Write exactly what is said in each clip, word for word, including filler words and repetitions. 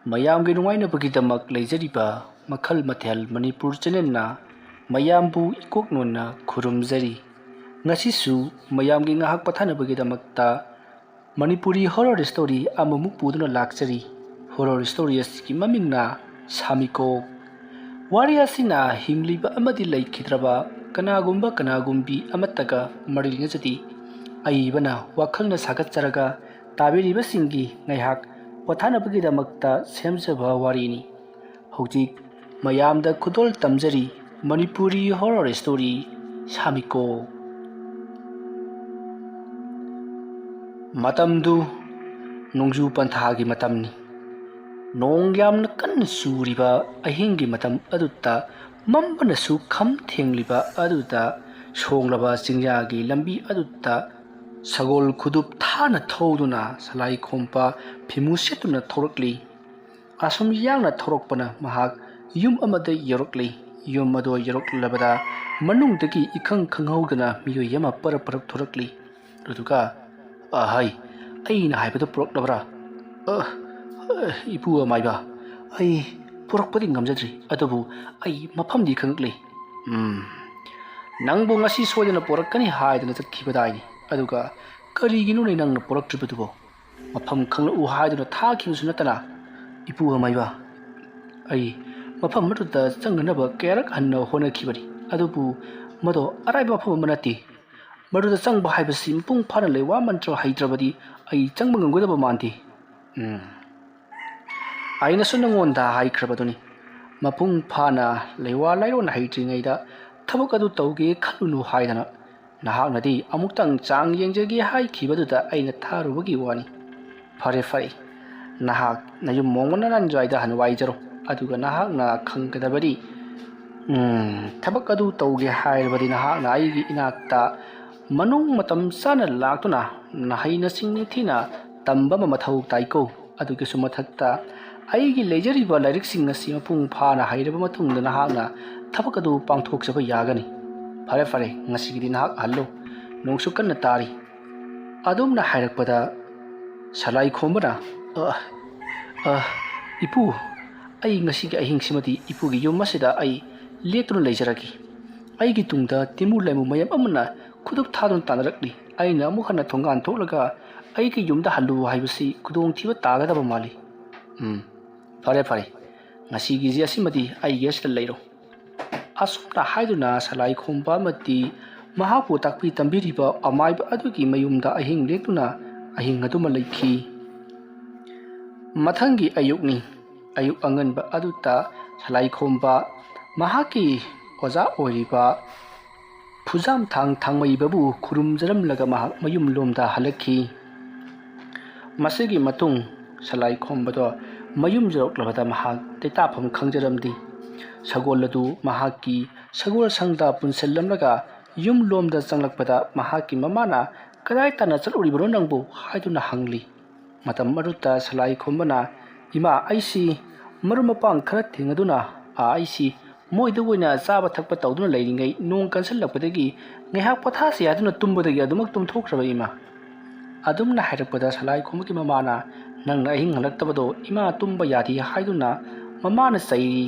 ꯃꯌꯥꯝꯒꯤ ꯅꯨꯡꯉꯥꯏꯅꯕꯒꯤꯗꯃꯛ ꯂꯩꯖꯔꯤꯕ ꯃꯈꯜ ꯃꯊꯦꯜ ꯃꯅꯤꯄꯨꯔ ꯆꯦꯅꯦꯜꯅ ꯃꯌꯥꯝꯕꯨ ꯏꯀꯣꯛ ꯅꯣꯟꯅ ꯈꯨꯔꯨꯝꯖꯔꯤ꯫ ꯉꯁꯤꯁꯨ ꯃꯌꯥꯝꯒꯤ ꯉꯥꯏꯍꯥꯛ ꯄꯣꯊꯥꯅꯕꯒꯤꯗꯃꯛꯇ ꯃꯅꯤꯄꯨꯔꯤ ꯍꯣꯔꯔ ꯁ꯭ꯇꯣꯔꯤ ꯑꯃꯃꯨꯛ ꯄꯨꯗꯨꯅ ꯂꯥꯛꯆꯔꯤ꯫ ꯍꯣꯔꯔ ꯁ꯭ꯇꯣꯔꯤ ꯑꯁꯤꯒꯤ ꯃꯃꯤꯡꯅ ꯁꯥꯃꯤꯀꯣꯛ꯫ ꯋꯥꯔꯤ ꯑꯁꯤꯅ ꯍꯤꯡꯂꯤꯕ ꯑꯃꯗꯤ ꯂꯩꯈꯤꯗ꯭ꯔꯕ ꯀꯅꯥꯒꯨꯝꯕ ꯀꯅꯥꯒꯨꯝꯕꯤ ꯑꯃꯠꯇꯒ ꯃꯔꯤ ꯂꯩꯅꯖꯗꯦ꯫ ꯑꯏꯕꯅ ꯋꯥꯈꯜꯅ ꯁꯥꯒꯠꯆꯔꯒ ꯇꯥꯕꯤꯔꯤꯕꯁꯤꯡꯒꯤ ꯉꯥꯏꯍꯥꯛ ꯄꯣꯊꯥꯅꯕꯒꯤꯗꯃꯛꯇ ꯁꯦꯝꯖꯕ ꯋꯥꯔꯤꯅꯤ꯫ ꯍꯧꯖꯤꯛ ꯃꯌꯥꯝꯗ ꯈꯨꯗꯣꯜ ꯇꯝꯖꯔꯤ ꯃꯅꯤꯄꯨꯔꯤ ꯍꯣꯔꯔ ꯁ꯭ꯇꯣꯔꯤ ꯁꯥꯃꯤꯀꯣꯛ꯫ ꯃꯇꯝꯗꯨ ꯅꯣꯡꯖꯨ ꯄꯟꯊꯥꯒꯤ ꯃꯇꯝꯅꯤ꯫ ꯅꯣꯡ ꯌꯥꯝꯅ ꯀꯟꯅ ꯆꯨꯔꯤꯕ ꯑꯍꯤꯡꯒꯤ ꯃꯇꯝ ꯑꯗꯨꯗ ꯃꯝꯕꯅꯁꯨ ꯈꯝ ꯊꯦꯡꯂꯤꯕ ꯑꯗꯨꯗ ꯁꯣꯡꯂꯕ ꯆꯤꯡꯌꯥꯒꯤ ꯂꯝꯕꯤ ꯑꯗꯨꯗ ꯁꯒꯣꯜ ꯈꯨꯗꯨꯞ ꯊꯥꯅ ꯊꯧꯗꯨꯅ ꯁꯂꯥꯏ ꯈꯣꯝꯄ ꯐꯤꯃꯨ ꯁꯦꯠꯇꯨꯅ ꯊꯧꯔꯛꯂꯤ꯫ ꯑꯁꯨꯝ ꯌꯥꯡꯅ ꯊꯧꯔꯛꯄꯅ ꯃꯍꯥꯛ ꯌꯨꯝ ꯑꯃꯗ ꯌꯧꯔꯛꯂꯤ꯫ ꯌꯨꯝ ꯑꯗꯨ ꯌꯧꯔꯛꯂꯕꯗ ꯃꯅꯨꯡꯗꯒꯤ ꯏꯈꯪ ꯈꯪꯍꯧꯗꯅ ꯃꯤꯑꯣꯏ ꯑꯃ ꯄꯔꯞ ꯄꯔꯞ ꯊꯣꯔꯛꯂꯤ꯫ ꯑꯗꯨꯒ, "ꯑꯍꯩ, ꯑꯩꯅ ꯍꯥꯏꯕꯗꯨ ꯄꯨꯔꯛꯂꯕ꯭ꯔꯥ?" "ꯑ, ꯑ, ꯏꯄꯨ ꯑꯃꯥꯏꯕ, ꯑꯩ ꯄꯨꯔꯛꯄꯗꯤ ꯉꯝꯖꯗ꯭ꯔꯤ, ꯑꯗꯨꯕꯨ ꯑꯩ ꯃꯐꯝꯗꯤ ꯈꯪꯂꯛꯂꯤ꯫" "ꯎꯝ, ꯅꯪꯕꯨ ꯉꯁꯤ ꯁꯣꯏꯗꯅ ꯄꯨꯔꯛꯀꯅꯤ ꯍꯥꯏꯗꯨꯅ ꯆꯠꯈꯤꯕꯗꯥꯏꯅꯤ, ꯑꯗꯨꯒ ꯀꯔꯤꯒꯤꯅꯣꯅꯦ ꯅꯪꯅ ꯄꯨꯔꯛꯇ꯭ꯔꯤꯕꯗꯨꯕꯣ? ꯃꯐꯝ ꯈꯪꯂꯛꯎ ꯍꯥꯏꯗꯨꯅ ꯊꯥꯈꯤꯕꯁꯨ ꯅꯠꯇꯅ꯫" "ꯏꯄꯨ ꯑꯃꯥꯏꯕ, ꯑꯩ ꯃꯐꯝ ꯑꯗꯨꯗ ꯆꯪꯅꯅꯕ ꯀꯌꯥꯔꯛ ꯍꯟꯅ ꯍꯣꯠꯅꯈꯤꯕꯅꯤ, ꯑꯗꯨꯕꯨ ꯃꯗꯣ ꯑꯔꯥꯏꯕ ꯃꯐꯝ ꯑꯃ ꯅꯠꯇꯦ꯫ ꯃꯗꯨꯗ ꯆꯪꯕ ꯍꯥꯏꯕꯁꯤ ꯃꯄꯨꯡ ꯐꯥꯅ ꯂꯩꯋꯥ ꯃꯟꯇ꯭ꯔ ꯍꯩꯇ꯭ꯔꯕꯗꯤ ꯑꯩ ꯆꯪꯕ ꯉꯝꯒꯗꯕ ꯃꯥꯟꯗꯦ꯫" "ꯎꯝ, ꯑꯩꯅꯁꯨ ꯅꯉꯣꯟꯗ ꯍꯥꯏꯈ꯭ꯔꯕꯗꯨꯅꯤ, ꯃꯄꯨꯡ ꯐꯥꯅ ꯂꯩꯋꯥ ꯂꯥꯏꯔꯣꯟ ꯍꯩꯇ꯭ꯔꯤꯉꯩꯗ ꯊꯕꯛ ꯑꯗꯨ ꯇꯧꯒꯦ ꯈꯜꯂꯨꯅꯨ ꯍꯥꯏꯗꯅ꯫ ꯅꯍꯥꯛꯅꯗꯤ ꯑꯃꯨꯛꯇꯪ ꯆꯥꯡ ꯌꯦꯡꯖꯒꯦ ꯍꯥꯏꯈꯤꯕꯗꯨꯗ ꯑꯩꯅ ꯊꯥꯔꯨꯕꯒꯤ ꯋꯥꯅꯤ꯫ ꯐꯔꯦ, ꯐꯔꯦ, ꯅꯍꯥꯛ ꯅꯌꯨꯝ ꯃꯣꯡꯃ ꯅꯔꯥꯟꯖ꯭ꯋꯥꯏꯗ ꯍꯟꯋꯥꯏꯖꯔꯣ, ꯑꯗꯨꯒ ꯅꯍꯥꯛꯅ ꯈꯪꯒꯗꯕꯗꯤ, ꯎꯝ, ꯊꯕꯛ ꯑꯗꯨ ꯇꯧꯒꯦ ꯍꯥꯏꯔꯕꯗꯤ ꯅꯍꯥꯛꯅ ꯑꯩꯒꯤ ꯏꯅꯥꯛꯇ ꯃꯅꯨꯡ ꯃꯇꯝ ꯆꯥꯅ ꯂꯥꯛꯇꯨꯅ ꯅꯍꯩ ꯅꯁꯤꯡ ꯅꯤꯡꯊꯤꯅ ꯇꯝꯕ ꯑꯃ ꯃꯊꯧ ꯇꯥꯏꯀꯣ꯫ ꯑꯗꯨꯒꯤꯁꯨ ꯃꯊꯛꯇ ꯑꯩꯒꯤ ꯂꯩꯖꯔꯤꯕ ꯂꯥꯏꯔꯤꯛꯁꯤꯡ ꯑꯁꯤ ꯃꯄꯨꯡ ꯐꯥꯅ ꯍꯩꯔꯕ ꯃꯇꯨꯡꯗ ꯅꯍꯥꯛꯅ ꯊꯕꯛ ꯑꯗꯨ ꯄꯥꯡꯊꯣꯛꯆꯕ ꯌꯥꯒꯅꯤ꯫ ꯐꯔꯦ, ꯐꯔꯦ, ꯉꯁꯤꯒꯤꯗꯤ ꯅꯍꯥꯛ ꯍꯜꯂꯨ꯫ ꯅꯣꯡꯁꯨ ꯀꯟꯅ ꯇꯥꯔꯤ꯫" ꯑꯗꯨꯝꯅ ꯍꯥꯏꯔꯛꯄꯗ ꯁꯂꯥꯏ ꯈꯣꯝꯕꯅ, "ꯑ, ꯑ, ꯏꯄꯨ, ꯑꯩ ꯉꯁꯤꯒꯤ ꯑꯍꯤꯡꯁꯤꯃꯗꯤ ꯏꯄꯨꯒꯤ ꯌꯨꯝ ꯑꯁꯤꯗ ꯑꯩ ꯂꯦꯛꯇꯨꯅ ꯂꯩꯖꯔꯒꯦ꯫ ꯑꯩꯒꯤ ꯇꯨꯡꯗ ꯇꯤꯃꯨ ꯂꯩꯃꯨ ꯃꯌꯥꯝ ꯑꯃꯅ ꯈꯨꯗꯨꯞ ꯊꯥꯗꯨꯅ ꯇꯥꯟꯅꯔꯛꯂꯤ꯫ ꯑꯩꯅ ꯑꯃꯨꯛ ꯍꯟꯅ ꯊꯣꯡꯒꯥꯟ ꯊꯣꯛꯂꯒ ꯑꯩꯒꯤ ꯌꯨꯝꯗ ꯍꯜꯂꯨ ꯍꯥꯏꯕꯁꯤ ꯈꯨꯗꯣꯡꯊꯤꯕ ꯇꯥꯒꯗꯕ ꯃꯥꯜꯂꯤ꯫ ꯎꯝ, ꯐꯔꯦ ꯐꯔꯦ, ꯉꯁꯤꯒꯤꯁꯤ ꯑꯁꯤꯃꯗꯤ ꯑꯩꯒꯤ ꯑꯁꯤꯗ ꯂꯩꯔꯣ꯫ ꯑꯁꯨꯝꯅ ꯍꯥꯏꯗꯨꯅ ꯁꯂꯥꯏ ꯈꯣꯝꯕ ꯑꯃꯗꯤ ꯃꯍꯥꯛꯄꯨ ꯇꯥꯛꯄꯤ ꯇꯝꯕꯤꯔꯤꯕ ꯑꯃꯥꯏꯕ ꯑꯗꯨꯒꯤ ꯃꯌꯨꯝꯗ ꯑꯍꯤꯡ ꯂꯦꯛꯇꯨꯅ ꯑꯍꯤꯡ ꯑꯗꯨꯃ ꯂꯩꯈꯤ꯫ ꯃꯊꯪꯒꯤ ꯑꯌꯨꯛꯅꯤ꯫ ꯑꯌꯨꯛ ꯑꯉꯟꯕ ꯑꯗꯨꯗ ꯁꯂꯥꯏ ꯈꯣꯝꯕ ꯃꯍꯥꯛꯀꯤ ꯑꯣꯖꯥ ꯑꯣꯏꯔꯤꯕ ꯐꯨꯖꯥꯝꯊꯥꯡ ꯊꯥꯡꯃꯩꯕꯕꯨ ꯈꯨꯔꯨꯝꯖꯔꯝꯂꯒ ꯃꯍꯥꯛ ꯃꯌꯨꯝꯂꯣꯝꯗ ꯍꯜꯂꯛꯈꯤ꯫ ꯃꯁꯤꯒꯤ ꯃꯇꯨꯡ ꯁꯂꯥꯏ ꯈꯣꯝꯕꯗꯣ ꯃꯌꯨꯝ ꯌꯧꯔꯛꯂꯕꯗ ꯃꯍꯥꯛ ꯇꯩꯇꯥꯐꯝ ꯈꯪꯖꯔꯝꯗꯦ꯫ ꯁꯒꯣꯜ ꯑꯗꯨ ꯃꯍꯥꯛꯀꯤ ꯁꯒꯣꯜ ꯁꯪꯗ ꯄꯨꯟꯁꯤꯜꯂꯝꯂꯒ ꯌꯨꯝꯂꯣꯝꯗ ꯆꯪꯂꯛꯄꯗ ꯃꯍꯥꯛꯀꯤ ꯃꯃꯥꯅ "ꯀꯗꯥꯏ ꯇꯥꯟꯅ ꯆꯠꯂꯨꯔꯤꯕꯅꯣ ꯅꯪꯕꯨ?" ꯍꯥꯏꯗꯨꯅ ꯍꯪꯂꯤ꯫ ꯃꯇꯝ ꯑꯗꯨꯗ ꯁꯂꯥꯏ ꯈꯣꯝꯕꯅ, "ꯏꯃꯥ, ꯑꯩꯁꯤ ꯃꯔꯨꯞ ꯃꯄꯥꯡ ꯈꯔ ꯊꯦꯡꯅꯗꯨꯅ, ꯑꯥ, ꯑꯩꯁꯤ ꯃꯣꯏꯗ ꯑꯣꯏꯅ ꯆꯥꯕ ꯊꯛꯄ ꯇꯧꯗꯨꯅ ꯂꯩꯔꯤꯉꯩ ꯅꯣꯡ ꯀꯟꯁꯤꯜꯂꯛꯄꯗꯒꯤ ꯉꯥꯏꯍꯥꯛ ꯄꯣꯊꯥꯁꯤ ꯍꯥꯏꯗꯨꯅ ꯇꯨꯝꯕꯗꯒꯤ ꯑꯗꯨꯃꯛ ꯇꯨꯝꯊꯣꯛꯈ꯭ꯔꯕ ꯏꯃꯥ"꯫ ꯑꯗꯨꯝꯅ ꯍꯥꯏꯔꯛꯄꯗ ꯁꯂꯥꯏ ꯈꯣꯝꯕꯒꯤ ꯃꯃꯥꯅ, "ꯅꯪꯅ ꯑꯍꯤꯡ ꯍꯜꯂꯛꯇꯕꯗꯣ ꯏꯃꯥ ꯇꯨꯝꯕ ꯌꯥꯗꯦ" ꯍꯥꯏꯗꯨꯅ ꯃꯃꯥꯅ ꯆꯩꯔꯤ꯫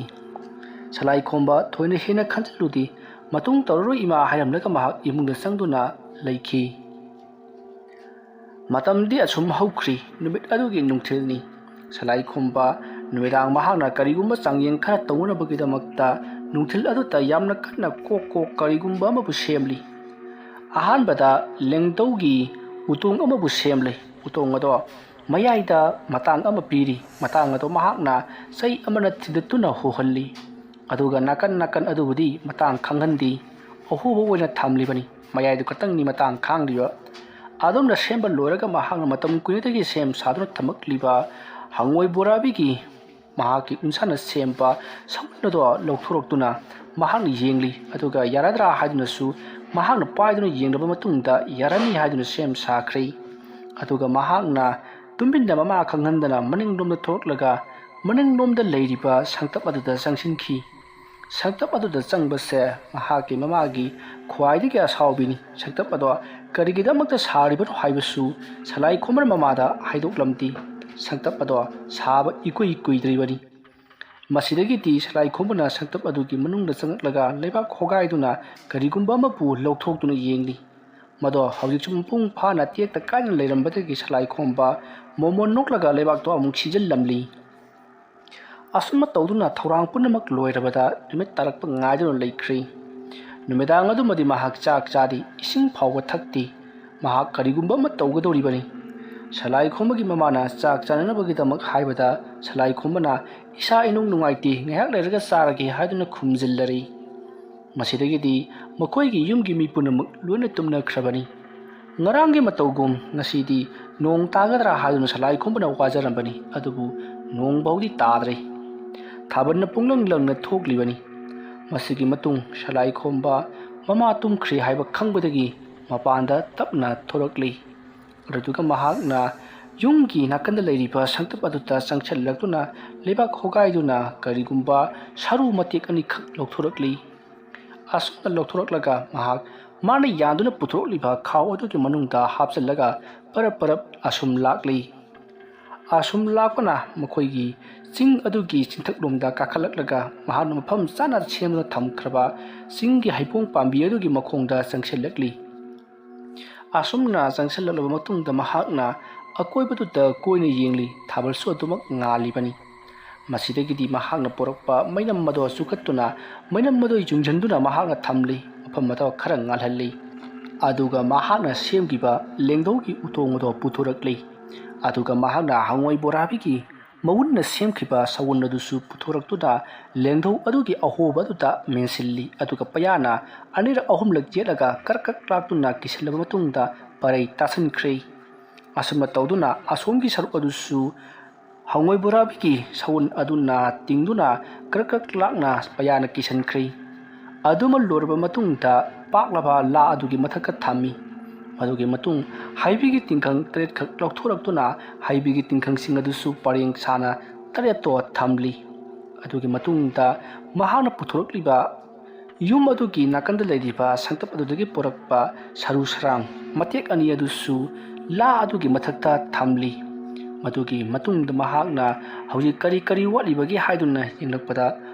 ꯁꯂꯥꯏ ꯈꯣꯝꯕ ꯊꯣꯏꯅ ꯍꯦꯟꯅ ꯈꯟꯖꯤꯜꯂꯨꯗꯦ꯫ "ꯃꯇꯨꯡ ꯇꯧꯔꯔꯣꯏ ꯏꯃꯥ" ꯍꯥꯏꯔꯝꯂꯒ ꯃꯍꯥꯛ ꯏꯃꯨꯡꯗ ꯆꯪꯗꯨꯅ ꯂꯩꯈꯤ꯫ ꯃꯇꯝꯗꯤ ꯑꯁꯨꯝ ꯍꯧꯈ꯭ꯔꯤ꯫ ꯅꯨꯃꯤꯠ ꯑꯗꯨꯒꯤ ꯅꯨꯡꯊꯤꯜꯅꯤ꯫ ꯁꯂꯥꯏ ꯈꯣꯝꯕ ꯅꯨꯃꯤꯗꯥꯡ ꯃꯍꯥꯛꯅ ꯀꯔꯤꯒꯨꯝꯕ ꯆꯥꯡꯌꯦꯡ ꯈꯔ ꯇꯧꯅꯅꯕꯒꯤꯗꯃꯛꯇ ꯅꯨꯡꯊꯤꯜ ꯑꯗꯨꯗ ꯌꯥꯝꯅ ꯀꯟꯅ ꯀꯣꯛ ꯀꯣꯛ ꯀꯔꯤꯒꯨꯝꯕ ꯑꯃꯕꯨ ꯁꯦꯝꯂꯤ꯫ ꯑꯍꯥꯟꯕꯗ ꯂꯦꯡꯗꯧꯒꯤ ꯎꯇꯣꯡ ꯑꯃꯕꯨ ꯁꯦꯝꯂꯤ꯫ ꯎꯇꯣꯡ ꯑꯗꯣ ꯃꯌꯥꯏꯗ ꯃꯇꯥꯡ ꯑꯃ ꯄꯤꯔꯤ꯫ ꯃꯇꯥꯡ ꯑꯗꯣ ꯃꯍꯥꯛꯅ ꯆꯩ ꯑꯃꯅ ꯊꯤꯟꯗꯠꯇꯨꯅ ꯍꯣꯍꯜꯂꯤ꯫ ꯑꯗꯨꯒ ꯅꯥꯀꯟ ꯅꯥꯀꯟ ꯑꯗꯨꯕꯨꯗꯤ ꯃꯇꯥꯡ ꯈꯪꯍꯟꯗꯦ꯫ ꯑꯍꯣꯕ ꯑꯣꯏꯅ ꯊꯝꯂꯤꯕꯅꯤ꯫ ꯃꯌꯥꯏꯗꯨ ꯈꯛꯇꯪꯅꯤ ꯃꯇꯥꯡ ꯈꯥꯡꯂꯤꯕ꯫ ꯑꯗꯨꯝꯅ ꯁꯦꯝꯕ ꯂꯣꯏꯔꯒ ꯃꯍꯥꯛꯅ ꯃꯇꯝ ꯀꯨꯏꯅꯗꯒꯤ ꯁꯦꯝ ꯁꯥꯗꯨꯅ ꯊꯝꯃꯛꯂꯤꯕ ꯍꯪꯉꯣꯏ ꯕꯣꯔꯥꯕꯤꯒꯤ ꯃꯍꯥꯛꯀꯤ ꯎꯟꯁꯥꯅ ꯁꯦꯝꯕ ꯁꯒꯣꯜ ꯑꯗꯣ ꯂꯧꯊꯣꯔꯛꯇꯨꯅ ꯃꯍꯥꯛꯅ ꯌꯦꯡꯂꯤ꯫ ꯑꯗꯨꯒ ꯌꯥꯔꯗ꯭ꯔꯥ ꯍꯥꯏꯗꯨꯅꯁꯨ ꯃꯍꯥꯛꯅ ꯄꯥꯏꯗꯨꯅ ꯌꯦꯡꯂꯕ ꯃꯇꯨꯡꯗ ꯌꯥꯔꯅꯤ ꯍꯥꯏꯗꯨꯅ ꯁꯦꯝ ꯁꯥꯈ꯭ꯔꯦ꯫ ꯑꯗꯨꯒ ꯃꯍꯥꯛꯅ ꯇꯨꯃꯤꯟꯅ ꯃꯃꯥ ꯈꯪꯍꯟꯗꯅ ꯃꯅꯤꯡꯂꯣꯝꯗ ꯊꯣꯛꯂꯒ ꯃꯅꯤꯡꯂꯣꯝꯗ ꯂꯩꯔꯤꯕ ꯁꯪꯇꯞ ꯑꯗꯨꯗ ꯆꯪꯁꯤꯟꯈꯤ꯫ ꯁꯪꯇꯞ ꯑꯗꯨꯗ ꯆꯪꯕꯁꯦ ꯃꯍꯥꯛꯀꯤ ꯃꯃꯥꯒꯤ ꯈ꯭ꯋꯥꯏꯗꯒꯤ ꯑꯁꯥꯎꯕꯤꯅꯤ꯫ ꯁꯪꯇꯞ ꯑꯗꯣ ꯀꯔꯤꯒꯤꯗꯃꯛꯇ ꯁꯥꯔꯤꯕꯅꯣ ꯍꯥꯏꯕꯁꯨ ꯁꯂꯥꯏ ꯈꯣꯝꯕꯅ ꯃꯃꯥꯗ ꯍꯥꯏꯗꯣꯛꯂꯝꯗꯦ꯫ ꯁꯪꯇꯞ ꯑꯗꯣ ꯁꯥꯕ ꯏꯀꯨꯏ ꯀꯨꯏꯗ꯭ꯔꯤꯕꯅꯤ꯫ ꯃꯁꯤꯗꯒꯤꯗꯤ ꯁꯂꯥꯏ ꯈꯣꯝꯕꯅ ꯁꯪꯇꯞ ꯑꯗꯨꯒꯤ ꯃꯅꯨꯡꯗ ꯆꯪꯂꯛꯂꯒ ꯂꯩꯕꯥꯛ ꯍꯣꯒꯥꯏꯗꯨꯅ ꯀꯔꯤꯒꯨꯝꯕ ꯑꯃꯕꯨ ꯂꯧꯊꯣꯛꯇꯨꯅ ꯌꯦꯡꯂꯤ꯫ ꯃꯗꯣ ꯍꯧꯖꯤꯛꯁꯨ ꯃꯄꯨꯡ ꯐꯥꯅ ꯇꯦꯛꯇ ꯀꯥꯏꯅ ꯂꯩꯔꯝꯕꯗꯒꯤ ꯁꯂꯥꯏ ꯈꯣꯝꯕ ꯃꯣꯃꯣꯟ ꯅꯣꯛꯂꯒ ꯂꯩꯕꯥꯛꯇꯣ ꯑꯃꯨꯛ ꯁꯤꯖꯤꯜꯂꯝꯂꯤ꯫ ꯑꯁꯨꯝꯅ ꯇꯧꯗꯨꯅ ꯊꯧꯔꯥꯡ ꯄꯨꯝꯅꯃꯛ ꯂꯣꯏꯔꯕꯗ ꯅꯨꯃꯤꯠ ꯇꯥꯔꯛꯄ ꯉꯥꯏꯗꯨꯅ ꯂꯩꯈ꯭ꯔꯦ꯫ ꯅꯨꯃꯤꯗꯥꯡ ꯑꯗꯨꯃꯗꯤ ꯃꯍꯥꯛ ꯆꯥꯛ ꯆꯥꯗꯦ, ꯏꯁꯤꯡ ꯐꯥꯎꯕ ꯊꯛꯇꯦ꯫ ꯃꯍꯥꯛ ꯀꯔꯤꯒꯨꯝꯕ ꯑꯃ ꯇꯧꯒꯗꯧꯔꯤꯕꯅꯤ꯫ ꯁꯂꯥꯏ ꯈꯣꯝꯕꯒꯤ ꯃꯃꯥꯅ ꯆꯥꯛ ꯆꯥꯅꯅꯕꯒꯤꯗꯃꯛ ꯍꯥꯏꯕꯗ ꯁꯂꯥꯏ ꯈꯣꯝꯕꯅ "ꯏꯁꯥ ꯏꯅꯨꯡ ꯅꯨꯡꯉꯥꯏꯇꯦ, ꯉꯥꯏꯍꯥꯛ ꯂꯩꯔꯒ ꯆꯥꯔꯒꯦ" ꯍꯥꯏꯗꯨꯅ ꯈꯨꯝꯖꯤꯜꯂꯔꯤ꯫ ꯃꯁꯤꯗꯒꯤꯗꯤ ꯃꯈꯣꯏꯒꯤ ꯌꯨꯝꯒꯤ ꯃꯤ ꯄꯨꯝꯅꯃꯛ ꯂꯣꯏꯅ ꯇꯨꯝꯅꯈ꯭ꯔꯕꯅꯤ꯫ ꯉꯔꯥꯡꯒꯤ ꯃꯇꯧꯒꯨꯝ ꯉꯁꯤꯗꯤ ꯅꯣꯡ ꯇꯥꯒꯗ꯭ꯔꯥ ꯍꯥꯏꯗꯨꯅ ꯁꯂꯥꯏ ꯈꯣꯝꯕꯅ ꯋꯥꯖꯔꯝꯕꯅꯤ, ꯑꯗꯨꯕꯨ ꯅꯣꯡ ꯐꯥꯎꯗꯤ ꯇꯥꯗ꯭ꯔꯦ꯫ ꯊꯥꯕꯜꯅ ꯄꯨꯡꯂꯪ ꯂꯪꯅ ꯊꯣꯛꯂꯤꯕꯅꯤ꯫ ꯃꯁꯤꯒꯤ ꯃꯇꯨꯡ ꯁꯂꯥꯏ ꯈꯣꯝꯕ ꯃꯃꯥ ꯇꯨꯝꯈ꯭ꯔꯦ ꯍꯥꯏꯕ ꯈꯪꯕꯗꯒꯤ ꯃꯄꯥꯟꯗ ꯇꯞꯅ ꯊꯣꯔꯛꯂꯤ꯫ ꯑꯗꯨꯗꯨꯒ ꯃꯍꯥꯛꯅ ꯌꯨꯝꯒꯤ ꯅꯥꯀꯟꯗ ꯂꯩꯔꯤꯕ ꯁꯪꯇꯞ ꯑꯗꯨꯗ ꯆꯪꯁꯤꯜꯂꯛꯇꯨꯅ ꯂꯩꯕꯥꯛ ꯍꯣꯒꯥꯏꯗꯨꯅ ꯀꯔꯤꯒꯨꯝꯕ ꯁꯔꯨ ꯃꯇꯦꯛ ꯑꯅꯤꯈꯛ ꯂꯧꯊꯣꯔꯛꯂꯤ꯫ ꯑꯁꯨꯝꯅ ꯂꯧꯊꯣꯔꯛꯂꯒ ꯃꯍꯥꯛ ꯃꯥꯅ ꯌꯥꯟꯗꯨꯅ ꯄꯨꯊꯣꯔꯛꯂꯤꯕ ꯈꯥꯎ ꯑꯗꯨꯒꯤ ꯃꯅꯨꯡꯗ ꯍꯥꯞꯆꯤꯜꯂꯒ ꯄꯔꯞ ꯄꯔꯞ ꯑꯁꯨꯝ ꯂꯥꯛꯂꯤ꯫ ꯑꯁꯨꯝ ꯂꯥꯛꯄꯅ ꯃꯈꯣꯏꯒꯤ ꯆꯤꯡ ꯑꯗꯨꯒꯤ ꯆꯤꯡꯊꯛꯂꯣꯝꯗ ꯀꯥꯈꯠꯂꯛꯂꯒ ꯃꯍꯥꯛꯅ ꯃꯐꯝ ꯆꯥꯅ ꯁꯦꯝꯗꯨꯅ ꯊꯝꯈ꯭ꯔꯕ ꯆꯤꯡꯒꯤ ꯍꯩꯕꯣꯡ ꯄꯥꯝꯕꯤ ꯑꯗꯨꯒꯤ ꯃꯈꯣꯡꯗ ꯆꯪꯁꯤꯜꯂꯛꯂꯤ꯫ ꯑꯁꯨꯝꯅ ꯆꯪꯁꯤꯜꯂꯛꯂꯕ ꯃꯇꯨꯡꯗ ꯃꯍꯥꯛꯅ ꯑꯀꯣꯏꯕꯗꯨꯗ ꯀꯣꯏꯅ ꯌꯦꯡꯂꯤ꯫ ꯊꯥꯕꯜꯁꯨ ꯑꯗꯨꯃꯛ ꯉꯥꯜꯂꯤꯕꯅꯤ꯫ ꯃꯁꯤꯗꯒꯤꯗꯤ ꯃꯍꯥꯛꯅ ꯄꯨꯔꯛꯄ ꯃꯩꯅꯝ ꯑꯗꯣ ꯆꯨꯈꯠꯇꯨꯅ ꯃꯩꯅꯝ ꯑꯗꯣ ꯌꯨꯡꯁꯤꯟꯗꯨꯅ ꯃꯍꯥꯛꯅ ꯊꯝꯂꯤ꯫ ꯃꯐꯝ ꯑꯗꯣ ꯈꯔ ꯉꯥꯜꯍꯜꯂꯤ꯫ ꯑꯗꯨꯒ ꯃꯍꯥꯛꯅ ꯁꯦꯝꯈꯤꯕ ꯂꯦꯡꯗꯧꯒꯤ ꯎꯇꯣꯡ ꯑꯗꯣ ꯄꯨꯊꯣꯔꯛꯂꯤ꯫ ꯑꯗꯨꯒ ꯃꯍꯥꯛꯅ ꯍꯉꯣꯏ ꯕꯣꯔꯥꯕꯤꯒꯤ ꯃꯎꯟꯅ ꯁꯦꯝꯈꯤꯕ ꯁꯎꯟ ꯑꯗꯨꯁꯨ ꯄꯨꯊꯣꯔꯛꯇꯨꯅ ꯂꯦꯡꯗꯧ ꯑꯗꯨꯒꯤ ꯑꯍꯣꯕ ꯑꯗꯨꯗ ꯃꯦꯟꯁꯤꯜꯂꯤ꯫ ꯑꯗꯨꯒ ꯄꯌꯥꯅ ꯑꯅꯤꯔꯛ ꯑꯍꯨꯝꯂꯛ ꯌꯦꯠꯂꯒ ꯀ꯭ꯔꯛ ꯀ꯭ꯔꯛ ꯂꯥꯛꯇꯨꯅ ꯀꯤꯁꯤꯜꯂꯕ ꯃꯇꯨꯡꯗ ꯄꯔꯩ ꯇꯥꯁꯤꯟꯈ꯭ꯔꯦ꯫ ꯑꯁꯨꯝꯅ ꯇꯧꯗꯨꯅ ꯑꯁꯣꯝꯒꯤ ꯁꯔꯨꯛ ꯑꯗꯨꯁꯨ ꯍꯉꯣꯏ ꯕꯣꯔꯥꯕꯤꯒꯤ ꯁꯎꯟ ꯑꯗꯨꯅ ꯇꯤꯡꯗꯨꯅ ꯀ꯭ꯔꯛ ꯀ꯭ꯔꯛ ꯂꯥꯛꯅ ꯄꯌꯥꯅ ꯀꯤꯁꯤꯟꯈ꯭ꯔꯦ꯫ ꯑꯗꯨꯃ ꯂꯣꯏꯔꯕ ꯃꯇꯨꯡꯗ ꯄꯥꯛꯂꯕ ꯂꯥ ꯑꯗꯨꯒꯤ ꯃꯊꯛꯇ ꯊꯝꯃꯤ꯫ ꯃꯗꯨꯒꯤ ꯃꯇꯨꯡ ꯍꯩꯕꯤꯒꯤ ꯇꯤꯡꯈꯪ ꯇꯔꯦꯠꯈꯛ ꯂꯧꯊꯣꯔꯛꯇꯨꯅ ꯍꯩꯕꯤꯒꯤ ꯇꯤꯡꯈꯪꯁꯤꯡ ꯑꯗꯨꯁꯨ ꯄꯔꯦꯡ ꯁꯥꯅ ꯇꯔꯦꯠꯇꯣ ꯊꯝꯂꯤ꯫ ꯑꯗꯨꯒꯤ ꯃꯇꯨꯡꯗ ꯃꯍꯥꯛꯅ ꯄꯨꯊꯣꯔꯛꯂꯤꯕ ꯌꯨꯝ ꯑꯗꯨꯒꯤ ꯅꯥꯀꯟꯗ ꯂꯩꯔꯤꯕ ꯁꯪꯇꯞ ꯑꯗꯨꯗꯒꯤ ꯄꯨꯔꯛꯄ ꯁꯔꯨ ꯁꯔꯥꯡ ꯃꯇꯦꯛ ꯑꯅꯤ ꯑꯗꯨꯁꯨ ꯂꯥ ꯑꯗꯨꯒꯤ ꯃꯊꯛꯇ ꯊꯝꯂꯤ꯫ ꯃꯗꯨꯒꯤ ꯃꯇꯨꯡꯗ ꯃꯍꯥꯛꯅ ꯍꯧꯖꯤꯛ ꯀꯔꯤ ꯀꯔꯤ ꯋꯥꯠꯂꯤꯕꯒꯦ ꯍꯥꯏꯗꯨꯅ ꯌꯦꯡꯂꯛꯄꯗ,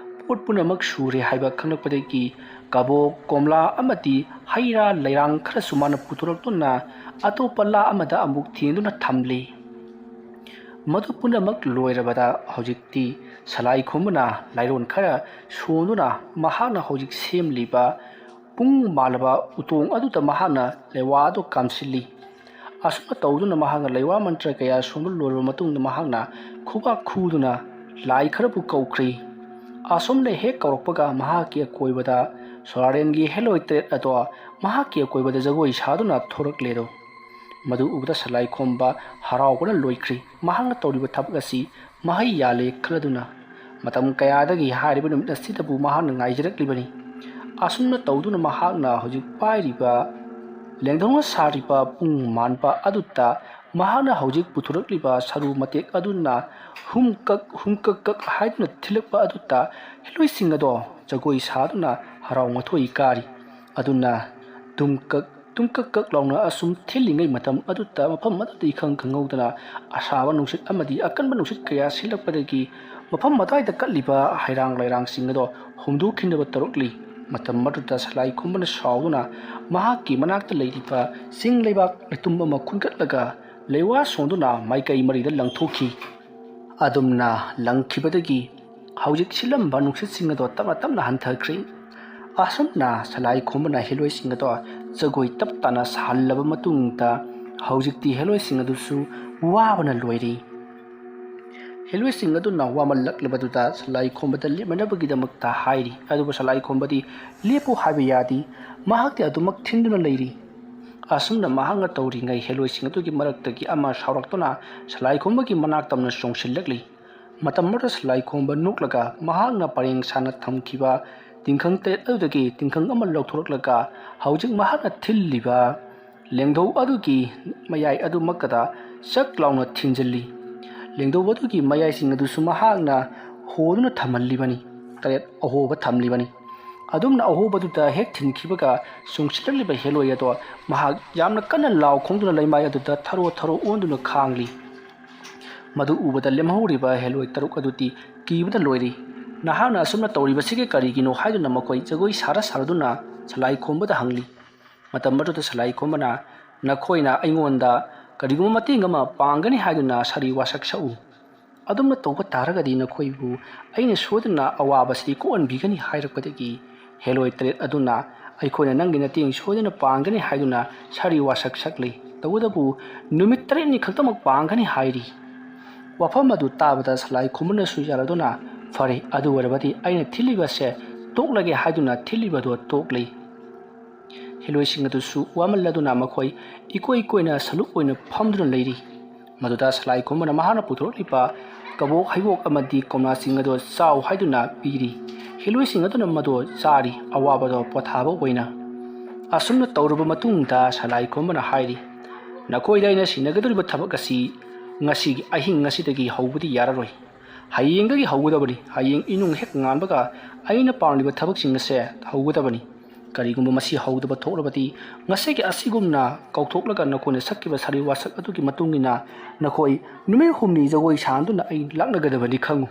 ꯄꯣꯠ ꯄꯨꯝꯅꯃꯛ ꯁꯨꯔꯦ ꯍꯥꯏꯕ ꯈꯪꯂꯛꯄꯗꯒꯤ ꯀꯕꯣꯛ, ꯀꯣꯝꯂꯥ ꯑꯃꯗꯤ ꯍꯩ ꯔꯥ ꯂꯩꯔꯥꯡ ꯈꯔꯁꯨ ꯃꯥꯅ ꯄꯨꯊꯣꯔꯛꯇꯨꯅ ꯑꯇꯣꯞꯄ ꯂꯥ ꯑꯃꯗ ꯑꯃꯨꯛ ꯊꯦꯡꯗꯨꯅ ꯊꯝꯂꯤ꯫ ꯃꯗꯨ ꯄꯨꯝꯅꯃꯛ ꯂꯣꯏꯔꯕꯗ ꯍꯧꯖꯤꯛꯇꯤ ꯁꯂꯥꯏ ꯈꯣꯝꯕꯅ ꯂꯥꯏꯔꯣꯟ ꯈꯔ ꯁꯣꯟꯗꯨꯅ ꯃꯍꯥꯛꯅ ꯍꯧꯖꯤꯛ ꯁꯦꯝꯂꯤꯕ ꯄꯨꯡ ꯃꯥꯜꯂꯕ ꯎꯇꯣꯡ ꯑꯗꯨꯗ ꯃꯍꯥꯛꯅ ꯂꯩꯋꯥ ꯑꯗꯨ ꯀꯥꯝꯁꯤꯜꯂꯤ꯫ ꯑꯁꯨꯝꯅ ꯇꯧꯗꯨꯅ ꯃꯍꯥꯛꯅ ꯂꯩꯋꯥ ꯃꯟꯇ꯭ꯔ ꯀꯌꯥ ꯁꯣꯟꯕ ꯂꯣꯏꯔꯕ ꯃꯇꯨꯡꯗ ꯃꯍꯥꯛꯅ ꯈꯨꯕꯥꯛ ꯈꯨꯗꯨꯅ ꯂꯥꯏ ꯈꯔꯕꯨ ꯀꯧꯈ꯭ꯔꯤ꯫ ꯑꯁꯨꯝꯅ ꯍꯦꯛ ꯀꯧꯔꯛꯄꯒ ꯃꯍꯥꯛꯀꯤ ꯑꯀꯣꯏꯕꯗ ꯁꯣꯔꯥꯔꯦꯟꯒꯤ ꯍꯦꯂꯣꯏ ꯇꯔꯦꯠ ꯑꯗꯣ ꯃꯍꯥꯛꯀꯤ ꯑꯀꯣꯏꯕꯗ ꯖꯒꯣꯏ ꯁꯥꯗꯨꯅ ꯊꯣꯔꯛꯂꯦꯗꯣ꯫ ꯃꯗꯨ ꯎꯕꯗ ꯁꯂꯥꯏ ꯈꯣꯝꯕ ꯍꯔꯥꯎꯕꯅ ꯂꯣꯏꯈ꯭ꯔꯤ꯫ ꯃꯍꯥꯛꯅ ꯇꯧꯔꯤꯕ ꯊꯕꯛ ꯑꯁꯤ ꯃꯍꯩ ꯌꯥꯜꯂꯦ ꯈꯜꯂꯗꯨꯅ ꯃꯇꯝ ꯀꯌꯥꯗꯒꯤ ꯍꯥꯏꯔꯤꯕ ꯅꯨꯃꯤꯠ ꯑꯁꯤꯗꯕꯨ ꯃꯍꯥꯛꯅ ꯉꯥꯏꯖꯔꯛꯂꯤꯕꯅꯤ꯫ ꯑꯁꯨꯝꯅ ꯇꯧꯗꯨꯅ ꯃꯍꯥꯛꯅ ꯍꯧꯖꯤꯛ ꯄꯥꯏꯔꯤꯕ ꯂꯦꯡꯗꯧꯅ ꯁꯥꯔꯤꯕ ꯄꯨꯡ ꯃꯥꯟꯕ ꯑꯗꯨꯗ ꯃꯍꯥꯛꯅ ꯍꯧꯖꯤꯛ ꯄꯨꯊꯣꯔꯛꯂꯤꯕ ꯁꯔꯨ ꯃꯇꯦꯛ ꯑꯗꯨꯅ ꯍꯨꯝꯀꯛ ꯍꯨꯝꯀꯛ ꯀꯛ ꯍꯥꯏꯗꯨꯅ ꯊꯤꯜꯂꯛꯄ ꯑꯗꯨꯗ ꯍꯦꯂꯣꯏꯁꯤꯡ ꯑꯗꯣ ꯖꯒꯣꯏ ꯁꯥꯗꯨꯅ ꯍꯔꯥꯎ ꯃꯊꯣꯏ ꯀꯥꯔꯤ꯫ ꯑꯗꯨꯅ ꯇꯨꯝꯀꯛ ꯇꯨꯝꯀꯛ ꯀꯛ ꯂꯥꯎꯅ ꯑꯁꯨꯝ ꯊꯤꯜꯂꯤꯉꯩ ꯃꯇꯝ ꯑꯗꯨꯗ ꯃꯐꯝ ꯑꯗꯨꯗ ꯏꯈꯪ ꯈꯪꯍꯧꯗꯅ ꯑꯁꯥꯕ ꯅꯨꯡꯁꯤꯠ ꯑꯃꯗꯤ ꯑꯀꯟꯕ ꯅꯨꯡꯁꯤꯠ ꯀꯌꯥ ꯁꯤꯠꯂꯛꯄꯗꯒꯤ ꯃꯐꯝ ꯑꯗꯨꯋꯥꯏꯗ ꯀꯠꯂꯤꯕ ꯍꯩꯔꯥꯡ ꯂꯩꯔꯥꯡꯁꯤꯡ ꯑꯗꯣ ꯍꯨꯝꯗꯣꯛꯈꯤꯅꯕ ꯇꯧꯔꯛꯂꯤ꯫ ꯃꯇꯝ ꯑꯗꯨꯗ ꯁꯂꯥꯏ ꯈꯣꯝꯕꯅ ꯁꯥꯎꯗꯨꯅ ꯃꯍꯥꯛꯀꯤ ꯃꯅꯥꯛꯇ ꯂꯩꯔꯤꯕ ꯆꯤꯡ ꯂꯩꯕꯥꯛ ꯂꯩꯇꯨꯝ ꯑꯃ ꯈꯨꯟꯒꯠꯂꯒ ꯂꯩꯋꯥ ꯁꯣꯟꯗꯨꯅ ꯃꯥꯏꯀꯩ ꯃꯔꯤꯗ ꯂꯪꯊꯣꯛꯈꯤ꯫ ꯑꯗꯨꯝꯅ ꯂꯪꯈꯤꯕꯗꯒꯤ ꯍꯧꯖꯤꯛ ꯁꯤꯠꯂꯝꯕ ꯅꯨꯡꯁꯤꯠꯁꯤꯡ ꯑꯗꯣ ꯇꯞꯅ ꯇꯞꯅ ꯍꯟꯊꯈ꯭ꯔꯤ꯫ ꯑꯁꯨꯝꯅ ꯁꯂꯥꯏ ꯈꯣꯝꯕꯅ ꯍꯦꯂꯣꯏꯁꯤꯡ ꯑꯗꯣ ꯖꯒꯣꯏ ꯇꯞ ꯇꯥꯅ ꯁꯥꯍꯜꯂꯕ ꯃꯇꯨꯡꯗ ꯍꯧꯖꯤꯛꯇꯤ ꯍꯦꯂꯣꯏꯁꯤꯡ ꯑꯗꯨꯁꯨ ꯋꯥꯕꯅ ꯂꯣꯏꯔꯤ꯫ ꯍꯦꯂꯣꯏꯁꯤꯡ ꯑꯗꯨꯅ ꯋꯥꯃꯜꯂꯛꯂꯕꯗꯨꯗ ꯁꯂꯥꯏ ꯈꯣꯝꯕꯗ ꯂꯦꯞꯅꯅꯕꯒꯤꯗꯃꯛꯇ ꯍꯥꯏꯔꯤ꯫ ꯑꯗꯨꯕꯨ ꯁꯂꯥꯏ ꯈꯣꯝꯕꯗꯤ ꯂꯦꯞꯄꯨ ꯍꯥꯏꯕ ꯌꯥꯗꯦ꯫ ꯃꯍꯥꯛꯇꯤ ꯑꯗꯨꯃꯛ ꯊꯤꯟꯗꯨꯅ ꯂꯩꯔꯤ꯫ ꯑꯁꯨꯝꯅ ꯃꯍꯥꯛꯅ ꯇꯧꯔꯤꯉꯩ ꯍꯦꯂꯣꯏꯁꯤꯡ ꯑꯗꯨꯒꯤ ꯃꯔꯛꯇꯒꯤ ꯑꯃ ꯁꯥꯎꯔꯛꯇꯨꯅ ꯁꯂꯥꯏ ꯈꯣꯝꯕꯒꯤ ꯃꯅꯥꯛ ꯇꯝꯅ ꯆꯣꯡꯁꯤꯜꯂꯛꯂꯤ꯫ ꯃꯇꯝ ꯑꯗꯨꯗ ꯁꯂꯥꯏ ꯈꯣꯝꯕ ꯅꯣꯛꯂꯒ ꯃꯍꯥꯛꯅ ꯄꯔꯦꯡ ꯁꯥꯅ ꯊꯝꯈꯤꯕ ꯇꯤꯡꯈꯪ ꯇꯔꯦꯠ ꯑꯗꯨꯗꯒꯤ ꯇꯤꯡꯈꯪ ꯑꯃ ꯂꯧꯊꯣꯔꯛꯂꯒ ꯍꯧꯖꯤꯛ ꯃꯍꯥꯛꯅ ꯊꯤꯜꯂꯤꯕ ꯂꯦꯡꯗꯧ ꯑꯗꯨꯒꯤ ꯃꯌꯥꯏ ꯑꯗꯨꯃꯛꯀꯗ ꯆꯛ ꯂꯥꯎꯅ ꯊꯤꯟꯖꯤꯜꯂꯤ꯫ ꯂꯦꯡꯗꯧ ꯑꯗꯨꯒꯤ ꯃꯌꯥꯏꯁꯤꯡ ꯑꯗꯨꯁꯨ ꯃꯍꯥꯛꯅ ꯍꯣꯗꯨꯅ ꯊꯝꯍꯜꯂꯤꯕꯅꯤ꯫ ꯇꯔꯦꯠ ꯑꯍꯣꯕ ꯊꯝꯂꯤꯕꯅꯤ꯫ ꯑꯗꯨꯝꯅ ꯑꯍꯣꯕꯗꯨꯗ ꯍꯦꯛ ꯊꯤꯟꯈꯤꯕꯒ ꯆꯣꯡꯁꯤꯜꯂꯛꯂꯤꯕ ꯍꯦꯂꯣꯏ ꯑꯗꯣ ꯃꯍꯥꯛ ꯌꯥꯝꯅ ꯀꯟꯅ ꯂꯥꯎ ꯈꯣꯡꯗꯨꯅ ꯂꯩꯃꯥꯏ ꯑꯗꯨꯗ ꯊꯔꯣ ꯊꯔꯣ ꯑꯣꯟꯗꯨꯅ ꯈꯥꯡꯂꯤ꯫ ꯃꯗꯨ ꯎꯕꯗ ꯂꯦꯝꯍꯧꯔꯤꯕ ꯍꯦꯂꯣꯏ ꯇꯔꯨꯛ ꯑꯗꯨꯗꯤ ꯀꯤꯕꯅ ꯂꯣꯏꯔꯤ꯫ "ꯅꯍꯥꯛꯅ ꯑꯁꯨꯝꯅ ꯇꯧꯔꯤꯕꯁꯤꯒꯤ ꯀꯔꯤꯒꯤꯅꯣ?" ꯍꯥꯏꯗꯨꯅ ꯃꯈꯣꯏ ꯖꯒꯣꯏ ꯁꯥꯔ ꯁꯥꯔꯗꯨꯅ ꯁꯂꯥꯏ ꯈꯣꯝꯕꯗ ꯍꯪꯂꯤ꯫ ꯃꯇꯝ ꯑꯗꯨꯗ ꯁꯂꯥꯏ ꯈꯣꯝꯕꯅ, "ꯅꯈꯣꯏꯅ ꯑꯩꯉꯣꯟꯗ ꯀꯔꯤꯒꯨꯝꯕ ꯃꯇꯦꯡ ꯑꯃ ꯄꯥꯡꯒꯅꯤ ꯍꯥꯏꯗꯨꯅ ꯁꯥꯔꯤ ꯋꯥꯁꯛ ꯁꯛꯎ꯫ ꯑꯗꯨꯝꯅ ꯇꯧꯕ ꯇꯥꯔꯒꯗꯤ ꯅꯈꯣꯏꯕꯨ ꯑꯩꯅ ꯁꯣꯏꯗꯅ ꯑꯋꯥꯕꯁꯤ ꯀꯣꯛꯍꯟꯕꯤꯒꯅꯤ" ꯍꯥꯏꯔꯛꯄꯗꯒꯤ ꯍꯦꯂꯣꯏ ꯇꯔꯦꯠ ꯑꯗꯨꯅ, "ꯑꯩꯈꯣꯏꯅ ꯅꯪꯒꯤ ꯃꯇꯦꯡ ꯁꯣꯏꯗꯅ ꯄꯥꯡꯒꯅꯤ" ꯍꯥꯏꯗꯨꯅ ꯁꯥꯔꯤ ꯋꯥꯁꯛ ꯁꯛꯂꯤ꯫ "ꯇꯧꯕꯇꯕꯨ ꯅꯨꯃꯤꯠ ꯇꯔꯦꯠꯅꯤ ꯈꯛꯇꯃꯛ ꯄꯥꯡꯒꯅꯤ" ꯍꯥꯏꯔꯤ꯫ ꯋꯥꯐꯝ ꯑꯗꯨ ꯇꯥꯕꯗ ꯁꯂꯥꯏ ꯈꯣꯝꯕꯅꯁꯨ ꯌꯥꯔꯗꯨꯅ, "ꯐꯔꯦ, ꯑꯗꯨ ꯑꯣꯏꯔꯕꯗꯤ ꯑꯩꯅ ꯊꯤꯜꯂꯤꯕꯁꯦ ꯇꯣꯛꯂꯒꯦ" ꯍꯥꯏꯗꯨꯅ ꯊꯤꯜꯂꯤꯕꯗꯣ ꯇꯣꯛꯂꯤ꯫ ꯍꯦꯂꯣꯏꯁꯤꯡ ꯑꯗꯨꯁꯨ ꯋꯥꯃꯜꯂꯗꯨꯅ ꯃꯈꯣꯏ ꯏꯀꯣꯏ ꯀꯣꯏꯅ ꯁꯂꯨꯛ ꯑꯣꯏꯅ ꯐꯝꯗꯨꯅ ꯂꯩꯔꯤ꯫ ꯃꯗꯨꯗ ꯁꯂꯥꯏ ꯈꯣꯝꯕꯅ ꯃꯍꯥꯛꯅ ꯄꯨꯊꯣꯔꯛꯂꯤꯕ ꯀꯕꯣꯛ ꯍꯩꯕꯣꯛ ꯑꯃꯗꯤ ꯀꯣꯝꯂꯥꯁꯤꯡ ꯑꯗꯨ ꯆꯥꯎ ꯍꯥꯏꯗꯨꯅ ꯄꯤꯔꯤ꯫ ꯍꯦꯂꯣꯏꯁꯤꯡ ꯑꯗꯨꯅ ꯃꯗꯨ ꯆꯥꯔꯤ, ꯑꯋꯥꯕꯗꯣ ꯄꯣꯊꯥꯕ ꯑꯣꯏꯅ꯫ ꯑꯁꯨꯝꯅ ꯇꯧꯔꯕ ꯃꯇꯨꯡꯗ ꯁꯂꯥꯏ ꯈꯣꯝꯕꯅ ꯍꯥꯏꯔꯤ, "ꯅꯈꯣꯏꯗ ꯑꯩꯅ ꯁꯤꯟꯅꯒꯗꯧꯔꯤꯕ ꯊꯕꯛ ꯑꯁꯤ ꯉꯁꯤꯒꯤ ꯑꯍꯤꯡ ꯑꯁꯤꯗꯒꯤ ꯍꯧꯕꯗꯤ ꯌꯥꯔꯔꯣꯏ꯫ ꯍꯌꯦꯡꯗꯒꯤ ꯍꯧꯒꯗꯕꯅꯤ꯫ ꯍꯌꯦꯡ ꯏꯅꯨꯡ ꯍꯦꯛ ꯉꯥꯟꯕꯒ ꯑꯩꯅ ꯄꯥꯝꯂꯤꯕ ꯊꯕꯛꯁꯤꯡ ꯑꯁꯦ ꯍꯧꯒꯗꯕꯅꯤ꯫ ꯀꯔꯤꯒꯨꯝꯕ ꯃꯁꯤ ꯍꯧꯗꯕ ꯊꯣꯛꯂꯕꯗꯤ ꯉꯁꯤꯒꯤ ꯑꯁꯤꯒꯨꯝꯅ ꯀꯥꯎꯊꯣꯛꯂꯒ ꯅꯈꯣꯏꯅ ꯁꯛꯈꯤꯕ ꯁꯥꯔꯤ ꯋꯥꯁꯛ ꯑꯗꯨꯒꯤ ꯃꯇꯨꯡ ꯏꯟꯅ ꯅꯈꯣꯏ ꯅꯨꯃꯤꯠ ꯍꯨꯝꯅꯤ ꯖꯒꯣꯏ ꯁꯥꯗꯨꯅ ꯑꯩ ꯂꯥꯛꯅꯒꯗꯕꯅꯤ ꯈꯪꯉꯨ"꯫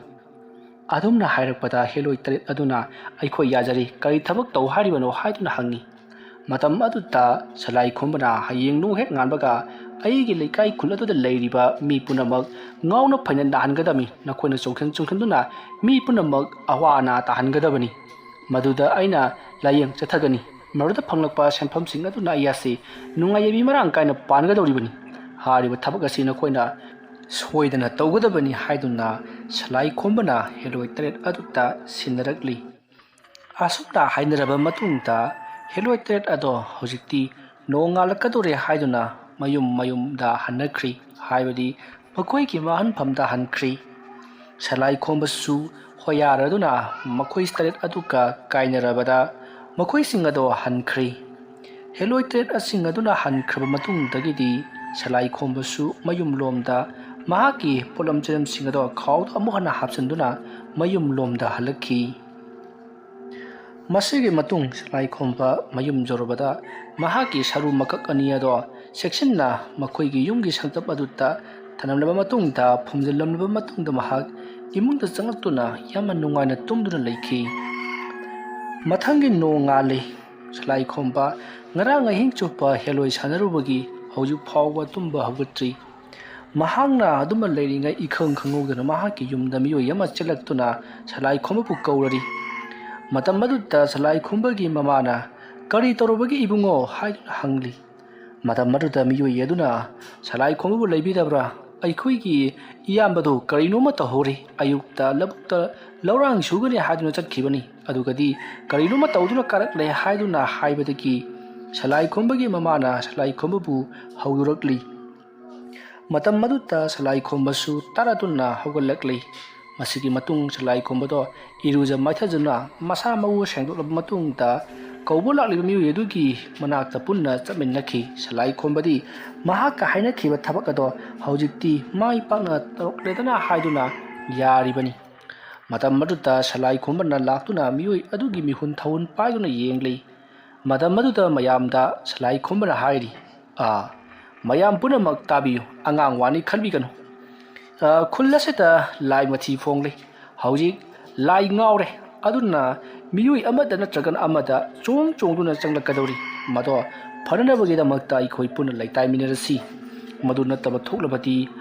ꯑꯗꯨꯝꯅ ꯍꯥꯏꯔꯛꯄꯗ ꯍꯦꯂꯣꯏ ꯇꯔꯦꯠ ꯑꯗꯨꯅ, "ꯑꯩꯈꯣꯏ ꯌꯥꯖꯔꯤ, ꯀꯔꯤ ꯊꯕꯛ ꯇꯧ ꯍꯥꯏꯔꯤꯕꯅꯣ?" ꯍꯥꯏꯗꯨꯅ ꯍꯪꯉꯤ꯫ ꯃꯇꯝ ꯑꯗꯨꯗ ꯁꯂꯥꯏ ꯈꯣꯝꯕꯅ, "ꯍꯌꯦꯡ ꯅꯣꯡ ꯍꯦꯛ ꯉꯥꯟꯕꯒ ꯑꯩꯒꯤ ꯂꯩꯀꯥꯏ ꯈꯨꯜ ꯑꯗꯨꯗ ꯂꯩꯔꯤꯕ ꯃꯤ ꯄꯨꯝꯅꯃꯛ ꯉꯥꯎꯅ ꯐꯩꯅ ꯅꯥꯍꯟꯒꯗꯕꯅꯤ꯫ ꯅꯈꯣꯏꯅ ꯆꯣꯡꯁꯤꯟ ꯆꯣꯡꯁꯤꯟꯗꯨꯅ ꯃꯤ ꯄꯨꯝꯅꯃꯛ ꯑꯋꯥ ꯑꯅꯥ ꯇꯥꯍꯟꯒꯗꯕꯅꯤ꯫ ꯃꯗꯨꯗ ꯑꯩꯅ ꯂꯥꯏꯌꯦꯡ ꯆꯠꯊꯒꯅꯤ꯫ ꯃꯗꯨꯗ ꯐꯪꯂꯛꯄ ꯁꯦꯟꯐꯝꯁꯤꯡ ꯑꯗꯨꯅ ꯑꯩ ꯑꯁꯤ ꯅꯨꯡꯉꯥꯏ ꯌꯥꯏꯕꯤ ꯃꯔꯥꯡ ꯀꯥꯏꯅ ꯄꯥꯟꯒꯗꯧꯔꯤꯕꯅꯤ꯫ ꯍꯥꯏꯔꯤꯕ ꯊꯕꯛ ꯑꯁꯤ ꯅꯈꯣꯏꯅ ꯁꯣꯏꯗꯅ ꯇꯧꯒꯗꯕꯅꯤ" ꯍꯥꯏꯗꯨꯅ ꯁꯂꯥꯏ ꯈꯣꯝꯕꯅ ꯍꯦꯂꯣꯏ ꯇꯔꯦꯠ ꯑꯗꯨꯗ ꯁꯤꯟꯅꯔꯛꯂꯤ꯫ ꯑꯁꯨꯝꯅ ꯍꯥꯏꯅꯔꯕ ꯃꯇꯨꯡꯗ ꯍꯦꯂꯣꯏ ꯇꯔꯦꯠ ꯑꯗꯣ ꯍꯧꯖꯤꯛꯇꯤ ꯅꯣꯡꯉꯥꯜꯂꯛꯀꯗꯧꯔꯦ ꯍꯥꯏꯗꯨꯅ ꯃꯌꯨꯝ ꯃꯌꯨꯝꯗ ꯍꯟꯅꯈ꯭ꯔꯤ꯫ ꯍꯥꯏꯕꯗꯤ ꯃꯈꯣꯏꯒꯤ ꯃꯍꯟꯐꯝꯗ ꯍꯟꯈ꯭ꯔꯤ꯫ ꯁꯂꯥꯏ ꯈꯣꯝꯕꯁꯨ ꯍꯣꯌꯥꯔꯗꯨꯅ ꯃꯈꯣꯏ ꯇꯔꯦꯠ ꯑꯗꯨꯒ ꯀꯥꯏꯅꯔꯕꯗ ꯃꯈꯣꯏꯁꯤꯡ ꯑꯗꯣ ꯍꯟꯈ꯭ꯔꯤ꯫ ꯍꯦꯂꯣꯏ ꯇꯔꯦꯠ ꯑꯁꯤꯡ ꯑꯗꯨꯅ ꯍꯟꯈ꯭ꯔꯕ ꯃꯇꯨꯡꯗꯒꯤꯗꯤ ꯁꯂꯥꯏ ꯈꯣꯝꯕꯁꯨ ꯃꯌꯨꯝꯂꯣꯝꯗ ꯃꯍꯥꯛꯀꯤ ꯄꯣꯠꯂꯝ ꯆꯩꯂꯝꯁꯤꯡ ꯑꯗꯣ ꯈꯥꯎꯗ ꯑꯃꯨꯛ ꯍꯟꯅ ꯍꯥꯞꯆꯤꯟꯗꯨꯅ ꯃꯌꯨꯝꯂꯣꯝꯗ ꯍꯜꯂꯛꯈꯤ꯫ ꯃꯁꯤꯒꯤ ꯃꯇꯨꯡ ꯁꯂꯥꯏ ꯈꯣꯝꯕ ꯃꯌꯨꯝ ꯌꯧꯔꯕꯗ ꯃꯍꯥꯛꯀꯤ ꯁꯔꯨ ꯃꯀꯛ ꯑꯅꯤ ꯑꯗꯣ ꯆꯦꯛꯁꯤꯟꯅ ꯃꯈꯣꯏꯒꯤ ꯌꯨꯝꯒꯤ ꯁꯪꯆꯞ ꯑꯗꯨꯗ ꯊꯅꯝꯂꯕ ꯃꯇꯨꯡꯗ, ꯐꯨꯝꯖꯤꯜꯂꯝꯂꯕ ꯃꯇꯨꯡꯗ ꯃꯍꯥꯛ ꯏꯃꯨꯡꯗ ꯆꯪꯂꯛꯇꯨꯅ ꯌꯥꯝꯅ ꯅꯨꯡꯉꯥꯏꯅ ꯇꯨꯝꯗꯨꯅ ꯂꯩꯈꯤ꯫ ꯃꯊꯪꯒꯤ ꯅꯣꯡꯉꯥꯜꯂꯤ꯫ ꯁꯂꯥꯏꯈꯣꯝꯕ ꯉꯔꯥꯡ ꯑꯍꯤꯡ ꯆꯨꯞꯄ ꯍꯦꯂꯣꯏ ꯁꯥꯟꯅꯔꯨꯕꯒꯤ ꯍꯧꯖꯤꯛ ꯐꯥꯎꯕ ꯇꯨꯝꯕ ꯍꯧꯒꯠꯇ꯭ꯔꯤ꯫ ꯃꯍꯥꯛꯅ ꯑꯗꯨꯃ ꯂꯩꯔꯤꯉꯩ ꯏꯈꯪ ꯈꯪꯍꯧꯗꯅ ꯃꯍꯥꯛꯀꯤ ꯌꯨꯝꯗ ꯃꯤꯑꯣꯏ ꯑꯃ ꯆꯦꯜꯂꯛꯇꯨꯅ ꯁꯂꯥꯏꯈꯣꯝꯕꯕꯨ ꯀꯧꯔꯔꯤ꯫ ꯃꯇꯝ ꯑꯗꯨꯗ ꯁꯂꯥꯏꯈꯣꯝꯕꯒꯤ ꯃꯃꯥꯅ, "ꯀꯔꯤ ꯇꯧꯔꯕꯒꯦ ꯏꯕꯨꯡꯉꯣ?" ꯍꯥꯏꯗꯨꯅ ꯍꯪꯂꯤ꯫ ꯃꯇꯝ ꯑꯗꯨꯗ ꯃꯤꯑꯣꯏ ꯑꯗꯨꯅ, "ꯁꯂꯥꯏꯈꯣꯝꯕꯕꯨ ꯂꯩꯕꯤꯗꯕ꯭ꯔꯥ? ꯑꯩꯈꯣꯏꯒꯤ ꯏꯌꯥꯝꯕꯗꯨ ꯀꯔꯤꯅꯣꯃ ꯇꯧꯍꯧꯔꯦ꯫ ꯑꯌꯨꯛꯇ ꯂꯧꯕꯨꯛꯇ ꯂꯧꯔꯥꯡ ꯁꯨꯒꯅꯤ ꯍꯥꯏꯗꯨꯅ ꯆꯠꯈꯤꯕꯅꯤ꯫ ꯑꯗꯨꯒꯗꯤ ꯀꯔꯤꯅꯣꯃ ꯇꯧꯗꯨꯅ ꯀꯥꯔꯛꯂꯦ" ꯍꯥꯏꯗꯨꯅ ꯍꯥꯏꯕꯗꯒꯤ ꯁꯂꯥꯏꯈꯣꯝꯕꯒꯤ ꯃꯃꯥꯅ ꯁꯂꯥꯏꯈꯣꯝꯕꯕꯨ ꯍꯧꯗꯣꯔꯛꯂꯤ꯫ ꯃꯇꯝ ꯑꯗꯨꯗ ꯁꯂꯥꯏꯈꯣꯝꯕꯁꯨ ꯇꯥꯔꯗꯨꯅ ꯍꯧꯒꯠꯂꯛꯂꯤ꯫ ꯃꯁꯤꯒꯤ ꯃꯇꯨꯡ ꯁꯂꯥꯏꯈꯣꯝꯕꯗꯣ ꯏꯔꯨꯖ ꯃꯥꯏꯊꯗꯨꯅ ꯃꯁꯥ ꯃꯎ ꯁꯦꯡꯗꯣꯛꯂꯕ ꯃꯇꯨꯡꯗ ꯀꯧꯕ ꯂꯥꯛꯂꯤꯕ ꯃꯤꯑꯣꯏ ꯑꯗꯨꯒꯤ ꯃꯅꯥꯛꯇ ꯄꯨꯟꯅ ꯆꯠꯃꯤꯟꯅꯈꯤ꯫ ꯁꯂꯥꯏꯈꯣꯝꯕꯗꯤ ꯃꯍꯥꯛꯀ ꯍꯥꯏꯅꯈꯤꯕ ꯊꯕꯛ ꯑꯗꯣ ꯍꯧꯖꯤꯛꯇꯤ ꯃꯥꯏ ꯄꯥꯛꯅ ꯇꯧꯔꯛꯂꯦꯗꯅ ꯍꯥꯏꯗꯨꯅ ꯌꯥꯔꯤꯕꯅꯤ꯫ ꯃꯇꯝ ꯑꯗꯨꯗ ꯁꯂꯥꯏꯈꯣꯝꯕꯅ ꯂꯥꯛꯇꯨꯅ ꯃꯤꯑꯣꯏ ꯑꯗꯨꯒꯤ ꯃꯤꯍꯨꯟ ꯊꯥꯍꯨꯟ ꯄꯥꯏꯗꯨꯅ ꯌꯦꯡꯂꯤ꯫ ꯃꯇꯝ ꯑꯗꯨꯗ ꯃꯌꯥꯝꯗ ꯁꯂꯥꯏꯈꯣꯝꯕꯅ ꯍꯥꯏꯔꯤ, "ꯑꯥ, ꯃꯌꯥꯝ ꯄꯨꯝꯅꯃꯛ ꯇꯥꯕꯤꯌꯨ, ꯑꯉꯥꯡ ꯋꯥꯅꯤ ꯈꯟꯕꯤꯒꯅꯨ꯫ ꯑꯥ, ꯈꯨꯜ ꯑꯁꯤꯗ ꯂꯥꯏ ꯃꯊꯤ ꯐꯣꯡꯂꯤ꯫ ꯍꯧꯖꯤꯛ ꯂꯥꯏ ꯉꯥꯎꯔꯦ꯫ ꯑꯗꯨꯅ ꯃꯤꯑꯣꯏ ꯑꯃꯗ ꯅꯠꯇ꯭ꯔꯒꯅ ꯑꯃꯗ ꯆꯣꯡ ꯆꯣꯡꯗꯨꯅ ꯆꯪꯂꯛꯀꯗꯧꯔꯤ꯫ ꯃꯗꯣ ꯐꯅꯅꯕꯒꯤꯗꯃꯛꯇ ꯑꯩꯈꯣꯏ ꯄꯨꯟꯅ ꯂꯩꯇꯥꯏꯃꯤꯟꯅꯔꯁꯤ꯫ ꯃꯗꯨ ꯅꯠꯇꯕ ꯊꯣꯛꯂꯕꯗꯤ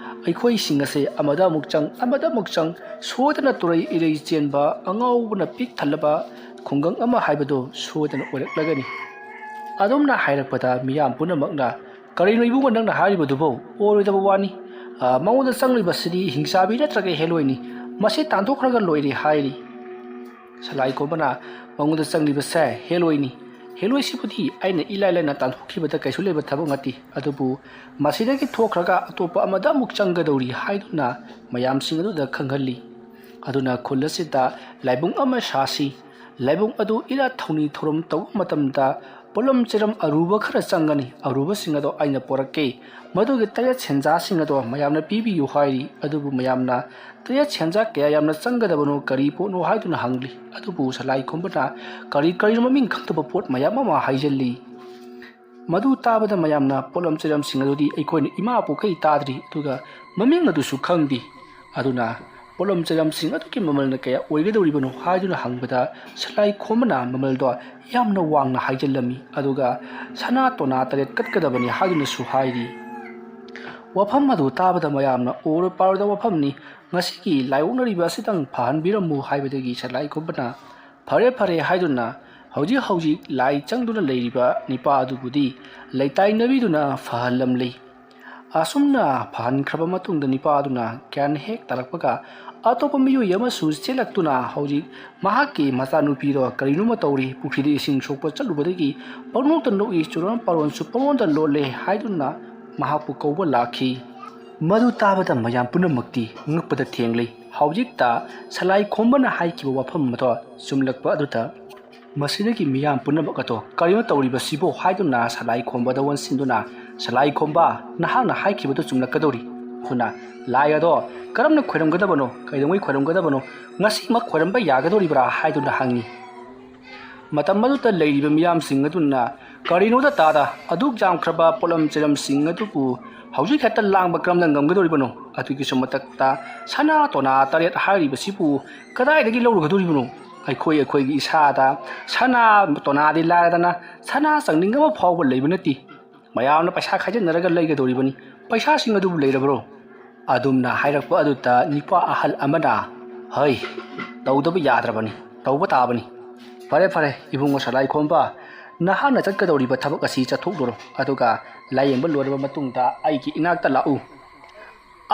ꯑꯩꯈꯣꯏꯁꯤꯡ ꯑꯁꯦ ꯑꯃꯗ ꯑꯃꯨꯛ ꯆꯪ, ꯑꯃꯗ ꯑꯃꯨꯛ ꯆꯪ, ꯁꯣꯏꯗꯅ ꯇꯨꯔꯩ ꯏꯔꯩ ꯆꯦꯟꯕ, ꯑꯉꯥꯎꯕꯅ ꯄꯤꯛ ꯊꯜꯂꯕ ꯈꯨꯡꯒꯪ ꯑꯃ ꯍꯥꯏꯕꯗꯨ ꯁꯣꯏꯗꯅ ꯑꯣꯏꯔꯛꯂꯒꯅꯤ꯫" ꯑꯗꯨꯝꯅ ꯍꯥꯏꯔꯛꯄꯗ ꯃꯤꯌꯥꯝ ꯄꯨꯝꯅꯃꯛꯅ, "ꯀꯔꯤꯅꯣ ꯏꯕꯨꯡꯉꯣ ꯅꯪꯅ ꯍꯥꯏꯔꯤꯕꯗꯨꯕꯨ? ꯑꯣꯏꯔꯣꯏꯗꯕ ꯋꯥꯅꯤ꯫ ꯑꯥ, ꯃꯉꯣꯟꯗ ꯆꯪꯂꯤꯕꯁꯤꯗꯤ ꯍꯤꯡꯆꯥꯕꯤ ꯅꯠꯇ꯭ꯔꯒ ꯍꯦꯂꯣꯏꯅꯤ꯫ ꯃꯁꯤ ꯇꯥꯟꯊꯣꯛꯈ꯭ꯔꯒ ꯂꯣꯏꯔꯦ" ꯍꯥꯏꯔꯤ꯫ ꯁꯂꯥꯏ ꯀꯣꯝꯕꯅ, "ꯃꯉꯣꯟꯗ ꯆꯪꯂꯤꯕꯁꯦ ꯍꯦꯂꯣꯏꯅꯤ꯫ ꯍꯦꯂꯣꯏꯁꯤꯕꯨꯗꯤ ꯑꯩꯅ ꯏꯂꯥꯏ ꯂꯥꯏꯅ ꯇꯥꯟꯊꯣꯛꯈꯤꯕꯗ ꯀꯩꯁꯨ ꯂꯩꯕ ꯊꯕꯛ ꯅꯠꯇꯦ꯫ ꯑꯗꯨꯕꯨ ꯃꯁꯤꯗꯒꯤ ꯊꯣꯛꯈ꯭ꯔꯒ ꯑꯇꯣꯞꯄ ꯑꯃꯗ ꯑꯃꯨꯛ ꯆꯪꯒꯗꯧꯔꯤ" ꯍꯥꯏꯗꯨꯅ ꯃꯌꯥꯝꯁꯤꯡ ꯑꯗꯨꯗ ꯈꯪꯍꯜꯂꯤ꯫ ꯑꯗꯨꯅ ꯈꯨꯜ ꯑꯁꯤꯗ ꯂꯥꯏꯕꯨꯡ ꯑꯃ ꯁꯥꯁꯤ꯫ ꯂꯥꯏꯕꯨꯡ ꯑꯗꯨ ꯏꯔꯥꯠ ꯊꯧꯅꯤ ꯊꯧꯔꯝ ꯇꯧꯕ ꯃꯇꯝꯗ ꯄꯣꯠꯂꯝ ꯆꯩꯔꯝ ꯑꯔꯨꯕ ꯈꯔ ꯆꯪꯒꯅꯤ꯫ ꯑꯔꯨꯕꯁꯤꯡ ꯑꯗꯣ ꯑꯩꯅ ꯄꯣꯔꯛꯀꯦ꯫ ꯃꯗꯨꯒꯤ ꯇꯔꯦꯠ ꯁꯦꯟꯖꯥꯁꯤꯡ ꯑꯗꯣ ꯃꯌꯥꯝꯅ ꯄꯤꯕꯤꯌꯨ ꯍꯥꯏꯔꯤ꯫ ꯑꯗꯨꯕꯨ ꯃꯌꯥꯝꯅ ꯇꯔꯦꯠ ꯁꯦꯟꯖꯥ ꯀꯌꯥ ꯌꯥꯝꯅ ꯆꯪꯒꯗꯕꯅꯣ, ꯀꯔꯤ ꯄꯣꯠꯅꯣ ꯍꯥꯏꯗꯨꯅ ꯍꯪꯂꯤ꯫ ꯑꯗꯨꯕꯨ ꯁꯂꯥꯏ ꯈꯣꯝꯕꯅ ꯀꯔꯤ ꯀꯔꯤꯅꯣ ꯃꯃꯤꯡ ꯈꯪꯗꯕ ꯄꯣꯠ ꯃꯌꯥꯝ ꯑꯃ ꯍꯥꯏꯖꯤꯜꯂꯤ꯫ ꯃꯗꯨ ꯇꯥꯕꯗ ꯃꯌꯥꯝꯅ ꯄꯣꯠꯂꯝ ꯆꯩꯔꯝꯁꯤꯡ ꯑꯗꯨꯗꯤ ꯑꯩꯈꯣꯏꯅ ꯏꯃꯥ ꯄꯣꯛꯀꯩ ꯇꯥꯗ꯭ꯔꯤ, ꯑꯗꯨꯒ ꯃꯃꯤꯡ ꯑꯗꯨꯁꯨ ꯈꯪꯗꯦ꯫ ꯑꯗꯨꯅ ꯄꯣꯠꯂꯝ ꯆꯩꯔꯝꯁꯤꯡ ꯑꯗꯨꯒꯤ ꯃꯃꯜꯅ ꯀꯌꯥ ꯑꯣꯏꯒꯗꯧꯔꯤꯕꯅꯣ ꯍꯥꯏꯗꯨꯅ ꯍꯪꯕꯗ, ꯁꯂꯥꯏ ꯈꯣꯝꯕꯅ ꯃꯃꯜꯗꯣ ꯌꯥꯝꯅ ꯋꯥꯡꯅ ꯍꯥꯏꯖꯤꯜꯂꯝꯃꯤ, ꯑꯗꯨꯒ ꯁꯅꯥ ꯇꯣꯅꯥ ꯇꯔꯦꯠ ꯀꯠꯀꯗꯕꯅꯤ ꯍꯥꯏꯗꯨꯅꯁꯨ ꯍꯥꯏꯔꯤ꯫ ꯋꯥꯐꯝ ꯑꯗꯨ ꯇꯥꯕꯗ ꯃꯌꯥꯝꯅ ꯑꯣꯔ ꯄꯥꯔꯗ ꯋꯥꯐꯝꯅꯤ, ꯉꯁꯤꯒꯤ ꯂꯥꯏꯑꯣꯛꯅꯔꯤꯕ ꯑꯁꯤꯇꯪ ꯐꯍꯟꯕꯤꯔꯝꯃꯨ ꯍꯥꯏꯕꯗꯒꯤ ꯁꯂꯥꯏ ꯈꯣꯝꯕꯅ ꯐꯔꯦ ꯐꯔꯦ ꯍꯥꯏꯗꯨꯅ ꯍꯧꯖꯤꯛ ꯍꯧꯖꯤꯛ ꯂꯥꯏ ꯆꯪꯗꯨꯅ ꯂꯩꯔꯤꯕ ꯅꯤꯄꯥ ꯑꯗꯨꯕꯨꯗꯤ ꯂꯩꯇꯥꯏꯅꯕꯤꯗꯨꯅ ꯐꯍꯜꯂꯝꯂꯤ꯫ ꯑꯁꯨꯝꯅ ꯐꯍꯟꯈ꯭ꯔꯕ ꯃꯇꯨꯡꯗ ꯅꯤꯄꯥ ꯑꯗꯨꯅ ꯒ꯭ꯌꯥꯟ ꯍꯦꯛ ꯇꯥꯔꯛꯄꯒ ꯑꯇꯣꯞꯄ ꯃꯤꯑꯣꯏ ꯑꯃꯁꯨ ꯆꯦꯜꯂꯛꯇꯨꯅ ꯍꯧꯖꯤꯛ ꯃꯍꯥꯛꯀꯤ ꯃꯆꯥꯅꯨꯄꯤꯗꯣ ꯀꯔꯤꯅꯣꯃ ꯇꯧꯔꯤ, ꯄꯨꯈ꯭ꯔꯤꯗ ꯏꯁꯤꯡ ꯁꯣꯛꯄ ꯆꯠꯂꯨꯕꯗꯒꯤ ꯄꯪꯅꯣꯛꯇ ꯅꯣꯛꯏ, ꯆꯨꯔꯣꯟ ꯄꯥꯔꯣꯟꯁꯨ ꯄꯪꯂꯣꯟꯗ ꯂꯣꯜꯂꯦ ꯍꯥꯏꯗꯨꯅ ꯃꯍꯥꯛꯄꯨ ꯀꯧꯕ ꯂꯥꯛꯈꯤ꯫ ꯃꯗꯨ ꯇꯥꯕꯗ ꯃꯌꯥꯝ ꯄꯨꯝꯅꯃꯛꯇꯤ ꯉꯛꯄꯗ ꯊꯦꯡꯂꯤ꯫ ꯍꯧꯖꯤꯛꯇ ꯁꯂꯥꯏ ꯈꯣꯝꯕꯅ ꯍꯥꯏꯈꯤꯕ ꯋꯥꯐꯝ ꯑꯗꯣ ꯆꯨꯝꯂꯛꯄ ꯑꯗꯨꯗ ꯃꯁꯤꯗꯒꯤ ꯃꯤꯌꯥꯝ ꯄꯨꯝꯅꯃꯛ ꯑꯗꯣ ꯀꯔꯤꯅꯣ ꯇꯧꯔꯤꯕꯁꯤꯕꯣ ꯍꯥꯏꯗꯨꯅ ꯁꯂꯥꯏ ꯈꯣꯝꯕꯗ ꯑꯣꯟꯁꯤꯟꯗꯨꯅ, "ꯁꯂꯥꯏ ꯈꯣꯝꯕ, ꯅꯍꯥꯛꯅ ꯍꯥꯏꯈꯤꯕꯗꯣ ꯆꯨꯝꯂꯛꯀꯗꯧꯔꯤ꯫ ꯑꯗꯨꯅ ꯂꯥꯏ ꯑꯗꯣ ꯀꯔꯝꯅ ꯈꯣꯏꯔꯝꯒꯗꯕꯅꯣ, ꯀꯩꯗꯧꯉꯩ ꯈꯣꯏꯔꯝꯒꯗꯕꯅꯣ, ꯉꯁꯤꯃꯛ ꯈꯣꯏꯔꯝꯕ ꯌꯥꯒꯗꯧꯔꯤꯕ꯭ꯔꯥ?" ꯍꯥꯏꯗꯨꯅ ꯍꯪꯉꯤ꯫ ꯃꯇꯝ ꯑꯗꯨꯗ ꯂꯩꯔꯤꯕ ꯃꯤꯌꯥꯝꯁꯤꯡ ꯑꯗꯨꯅ, "ꯀꯔꯤꯅꯣꯗ ꯇꯥꯗ, ꯑꯗꯨꯛ ꯌꯥꯝꯈ꯭ꯔꯕ ꯄꯣꯠꯂꯝ ꯆꯩꯂꯝꯁꯤꯡ ꯑꯗꯨꯕꯨ ꯍꯧꯖꯤꯛ ꯍꯦꯛꯇ ꯂꯥꯡꯕ ꯀꯔꯝꯅ ꯉꯝꯒꯗꯧꯔꯤꯕꯅꯣ?" ꯑꯗꯨꯒꯤꯁꯨ ꯃꯊꯛꯇ ꯁꯅꯥ ꯇꯣꯅꯥ ꯇꯔꯦꯠ ꯍꯥꯏꯔꯤꯕꯁꯤꯕꯨ ꯀꯗꯥꯏꯗꯒꯤ ꯂꯧꯔꯨꯒꯗꯧꯔꯤꯕꯅꯣ? ꯑꯩꯈꯣꯏ ꯑꯩꯈꯣꯏꯒꯤ ꯏꯁꯥꯗ ꯁꯅꯥ ꯇꯣꯅꯥꯗꯤ ꯂꯥꯏꯔꯗꯅ ꯁꯅꯥ ꯆꯪꯅꯤꯡꯕ ꯑꯃ ꯐꯥꯎꯕ ꯂꯩꯕ ꯅꯠꯇꯦ꯫ ꯃꯌꯥꯝꯅ ꯄꯩꯁꯥ ꯈꯥꯏꯖꯤꯟꯅꯔꯒ ꯂꯩꯒꯗꯧꯔꯤꯕꯅꯤ꯫ ꯄꯩꯁꯥꯁꯤꯡ ꯑꯗꯨꯕꯨ ꯂꯩꯔꯕ꯭ꯔꯣ? ꯑꯗꯨꯝꯅ ꯍꯥꯏꯔꯛꯄ ꯑꯗꯨꯗ ꯅꯤꯄꯥ ꯑꯍꯜ ꯑꯃꯅ, "ꯍꯩ, ꯇꯧꯗꯕ ꯌꯥꯗ꯭ꯔꯕꯅꯤ, ꯇꯧꯕ ꯇꯥꯕꯅꯤ꯫ ꯐꯔꯦ, ꯐꯔꯦ, ꯏꯕꯨꯡꯉꯣ ꯁꯂꯥꯏ ꯈꯣꯝꯕ, ꯅꯍꯥꯛꯅ ꯆꯠꯀꯗꯧꯔꯤꯕ ꯊꯕꯛ ꯑꯁꯤ ꯆꯠꯊꯣꯛꯂꯨꯔꯣ, ꯑꯗꯨꯒ ꯂꯥꯏꯌꯦꯡꯕ ꯂꯣꯏꯔꯕ ꯃꯇꯨꯡꯗ ꯑꯩꯒꯤ ꯏꯅꯥꯛꯇ ꯂꯥꯛꯎ꯫"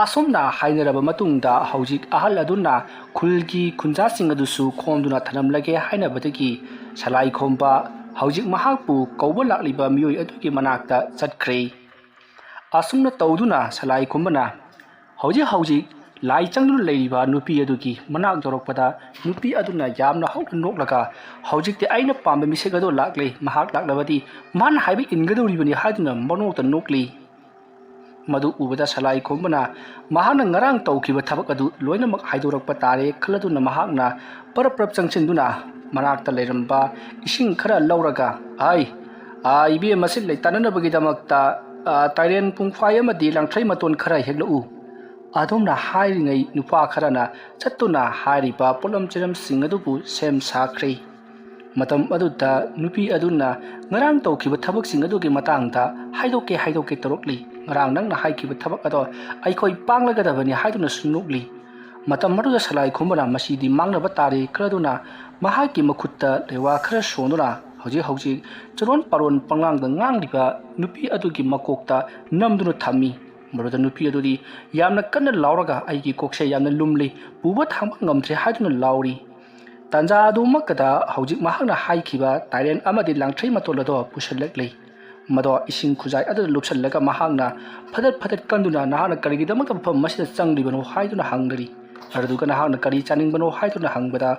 ꯑꯁꯨꯝꯅ ꯍꯥꯏꯅꯔꯕ ꯃꯇꯨꯡꯗ ꯍꯧꯖꯤꯛ ꯑꯍꯜ ꯑꯗꯨꯅ ꯈꯨꯜꯒꯤ ꯈꯨꯟꯖꯥꯁꯤꯡ ꯑꯗꯨꯁꯨ ꯈꯣꯝꯗꯨꯅ ꯊꯅꯝꯂꯒꯦ ꯍꯥꯏꯅꯕꯗꯒꯤ ꯁꯂꯥꯏ ꯈꯣꯝꯕ ꯍꯧꯖꯤꯛ ꯃꯍꯥꯛꯄꯨ ꯀꯧꯕ ꯂꯥꯛꯂꯤꯕ ꯃꯤꯑꯣꯏ ꯑꯗꯨꯒꯤ ꯃꯅꯥꯛꯇ ꯆꯠꯈ꯭ꯔꯦ꯫ ꯑꯁꯨꯝꯅ ꯇꯧꯗꯨꯅ ꯁꯂꯥꯏ ꯈꯣꯝꯕꯅ ꯍꯧꯖꯤꯛ ꯍꯧꯖꯤꯛ ꯂꯥꯏ ꯆꯪꯗꯨꯅ ꯂꯩꯔꯤꯕ ꯅꯨꯄꯤ ꯑꯗꯨꯒꯤ ꯃꯅꯥꯛ ꯌꯧꯔꯛꯄꯗ ꯅꯨꯄꯤ ꯑꯗꯨꯅ ꯌꯥꯝꯅ ꯍꯧꯅ ꯅꯣꯛꯂꯒ, "ꯍꯧꯖꯤꯛꯇꯤ ꯑꯩꯅ ꯄꯥꯝꯕ ꯃꯤꯁꯛ ꯑꯗꯣ ꯂꯥꯛꯂꯦ, ꯃꯍꯥꯛ ꯂꯥꯛꯂꯕꯗꯤ ꯃꯥꯅ ꯍꯥꯏꯕ ꯏꯟꯒꯗꯧꯔꯤꯕꯅꯤ" ꯍꯥꯏꯗꯨꯅ ꯃꯅꯣꯛꯇ ꯅꯣꯛꯂꯤ꯫ ꯃꯗꯨ ꯎꯕꯗ ꯁꯂꯥꯏ ꯈꯣꯝꯕꯅ ꯃꯍꯥꯛꯅ ꯉꯔꯥꯡ ꯇꯧꯈꯤꯕ ꯊꯕꯛ ꯑꯗꯨ ꯂꯣꯏꯅꯃꯛ ꯍꯥꯏꯗꯣꯔꯛꯄ ꯇꯥꯔꯦ ꯈꯜꯂꯗꯨꯅ ꯃꯍꯥꯛꯅ ꯄꯔꯞ ꯄꯔꯞ ꯆꯪꯁꯤꯟꯗꯨꯅ ꯃꯅꯥꯛꯇ ꯂꯩꯔꯝꯕ ꯏꯁꯤꯡ ꯈꯔ ꯂꯧꯔꯒ, "ꯑꯩ, "ꯑꯥ, ꯏꯕꯦꯝ, ꯃꯁꯤ ꯂꯩꯇꯥꯅꯅꯕꯒꯤꯗꯃꯛꯇ, ꯑꯥ, ꯇꯥꯏꯔꯦꯟ ꯄꯨꯡꯐꯥꯏ ꯑꯃꯗꯤ ꯂꯥꯡꯊ꯭ꯔꯩ ꯃꯇꯣꯟ ꯈꯔ ꯍꯦꯛꯂꯛꯎ"꯫ ꯑꯗꯨꯝꯅ ꯍꯥꯏꯔꯤꯉꯩ ꯅꯨꯄꯥ ꯈꯔꯅ ꯆꯠꯇꯨꯅ ꯍꯥꯏꯔꯤꯕ ꯄꯣꯠꯂꯝ ꯆꯩꯔꯝꯁꯤꯡ ꯑꯗꯨꯕꯨ ꯁꯦꯝ ꯁꯥꯈ꯭ꯔꯦ꯫ ꯃꯇꯝ ꯑꯗꯨꯗ ꯅꯨꯄꯤ ꯑꯗꯨꯅ ꯉꯔꯥꯡ ꯇꯧꯈꯤꯕ ꯊꯕꯛꯁꯤꯡ ꯑꯗꯨꯒꯤ ꯃꯇꯥꯡꯗ "ꯍꯥꯏꯗꯣꯛꯀꯦ, ꯍꯥꯏꯗꯣꯛꯀꯦ" ꯇꯧꯔꯛꯂꯤ꯫ "ꯉꯔꯥꯡ ꯅꯪꯅ ꯍꯥꯏꯈꯤꯕ ꯊꯕꯛ ꯑꯗꯣ ꯑꯩꯈꯣꯏ ꯄꯥꯡꯂꯒꯗꯕꯅꯤ" ꯍꯥꯏꯗꯨꯅꯁꯨ ꯅꯣꯛꯂꯤ꯫ ꯃꯇꯝ ꯑꯗꯨꯗ ꯁꯂꯥꯏ ꯈꯣꯝꯕꯅ "ꯃꯁꯤꯗꯤ ꯃꯥꯡꯅꯕ ꯇꯥꯔꯦ" ꯈꯜꯂꯗꯨꯅ ꯃꯍꯥꯛꯀꯤ ꯃꯈꯨꯠꯇ ꯂꯩꯋꯥ ꯈꯔ ꯁꯣꯟꯗꯨꯅ ꯍꯧꯖꯤꯛ ꯍꯧꯖꯤꯛ ꯆꯨꯔꯣꯟ ꯄꯥꯔꯣꯟ ꯄꯪꯂꯥꯡꯗ ꯉꯥꯡꯂꯤꯕ ꯅꯨꯄꯤ ꯑꯗꯨꯒꯤ ꯃꯀꯣꯛꯇ ꯅꯝꯗꯨꯅ ꯊꯝꯃꯤ꯫ ꯃꯗꯨꯗ ꯅꯨꯄꯤ ꯑꯗꯨꯗꯤ ꯌꯥꯝꯅ ꯀꯟꯅ ꯂꯥꯎꯔꯒ "ꯑꯩꯒꯤ ꯀꯣꯛꯁꯦ ꯌꯥꯝꯅ ꯂꯨꯝꯂꯤ, ꯄꯨꯕ ꯊꯥꯡꯕ ꯉꯝꯗ꯭ꯔꯦ" ꯍꯥꯏꯗꯨꯅ ꯂꯥꯎꯔꯤ꯫ ꯇꯥꯟꯖꯥ ꯑꯗꯨꯃꯛꯇꯗ ꯍꯧꯖꯤꯛ ꯃꯍꯥꯛꯅ ꯍꯥꯏꯈꯤꯕ ꯇꯥꯏꯔꯦꯟ ꯑꯃꯗꯤ ꯂꯥꯡꯊ꯭ꯔꯩ ꯃꯇꯣꯜ ꯑꯗꯣ ꯄꯨꯁꯤꯜꯂꯛꯂꯤ꯫ ꯃꯗꯣ ꯏꯁꯤꯡ ꯈꯨꯖꯥꯏ ꯑꯗꯨꯗ ꯂꯨꯞꯁꯤꯜꯂꯒ ꯃꯍꯥꯛꯅ ꯐꯗꯠ ꯐꯗꯠ ꯀꯟꯗꯨꯅ, "ꯅꯍꯥꯛꯅ ꯀꯔꯤꯒꯤꯗꯃꯛꯇ ꯃꯐꯝ ꯑꯁꯤꯗ ꯆꯪꯂꯤꯕꯅꯣ?" ꯍꯥꯏꯗꯨꯅ ꯍꯪꯂꯤ꯫ ꯑꯗꯨꯒ "ꯅꯍꯥꯛꯅ ꯀꯔꯤ ꯆꯥꯅꯤꯡꯕꯅꯣ?" ꯍꯥꯏꯗꯨꯅ ꯍꯪꯕꯗ,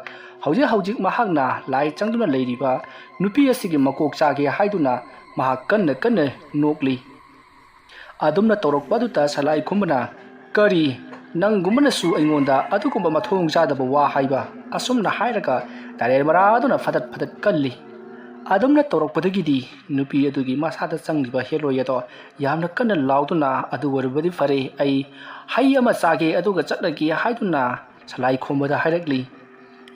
ꯍꯧꯖꯤꯛ ꯍꯧꯖꯤꯛ ꯃꯍꯥꯛꯅ ꯂꯥꯏ ꯆꯪꯗꯨꯅ ꯂꯩꯔꯤꯕ ꯅꯨꯄꯤ ꯑꯁꯤꯒꯤ ꯃꯀꯣꯛ ꯆꯥꯒꯦ ꯍꯥꯏꯗꯨꯅ ꯃꯍꯥꯛ ꯀꯟꯅ ꯀꯟꯅ ꯅꯣꯛꯂꯤ꯫ ꯑꯗꯨꯝꯅ ꯇꯧꯔꯛꯄ ꯑꯗꯨꯗ ꯁꯂꯥꯏ ꯈꯨꯝꯕꯅ, "ꯀꯔꯤ, ꯅꯪꯒꯨꯝꯕꯅꯁꯨ ꯑꯩꯉꯣꯟꯗ ꯑꯗꯨꯒꯨꯝꯕ ꯃꯊꯣꯡ ꯆꯥꯗꯕ ꯋꯥ ꯍꯥꯏꯕ?" ꯑꯁꯨꯝꯅ ꯍꯥꯏꯔꯒ ꯇꯥꯏꯔꯦꯟ ꯃꯔꯥ ꯑꯗꯨꯅ ꯐꯗꯠ ꯐꯗꯠ ꯀꯜꯂꯤ꯫ ꯑꯗꯨꯝꯅ ꯇꯧꯔꯛꯄꯗꯒꯤꯗꯤ ꯅꯨꯄꯤ ꯑꯗꯨꯒꯤ ꯃꯁꯥꯗ ꯆꯪꯂꯤꯕ ꯍꯦꯂꯣꯏ ꯑꯗꯣ ꯌꯥꯝꯅ ꯀꯟꯅ ꯂꯥꯎꯗꯨꯅ, "ꯑꯗꯨ ꯑꯣꯏꯔꯕꯗꯤ ꯐꯔꯦ, ꯑꯩ ꯍꯩ ꯑꯃ ꯆꯥꯒꯦ ꯑꯗꯨꯒ ꯆꯠꯂꯒꯦ" ꯍꯥꯏꯗꯨꯅ ꯁꯂꯥꯏ ꯈꯣꯝꯕꯗ ꯍꯥꯏꯔꯛꯂꯤ꯫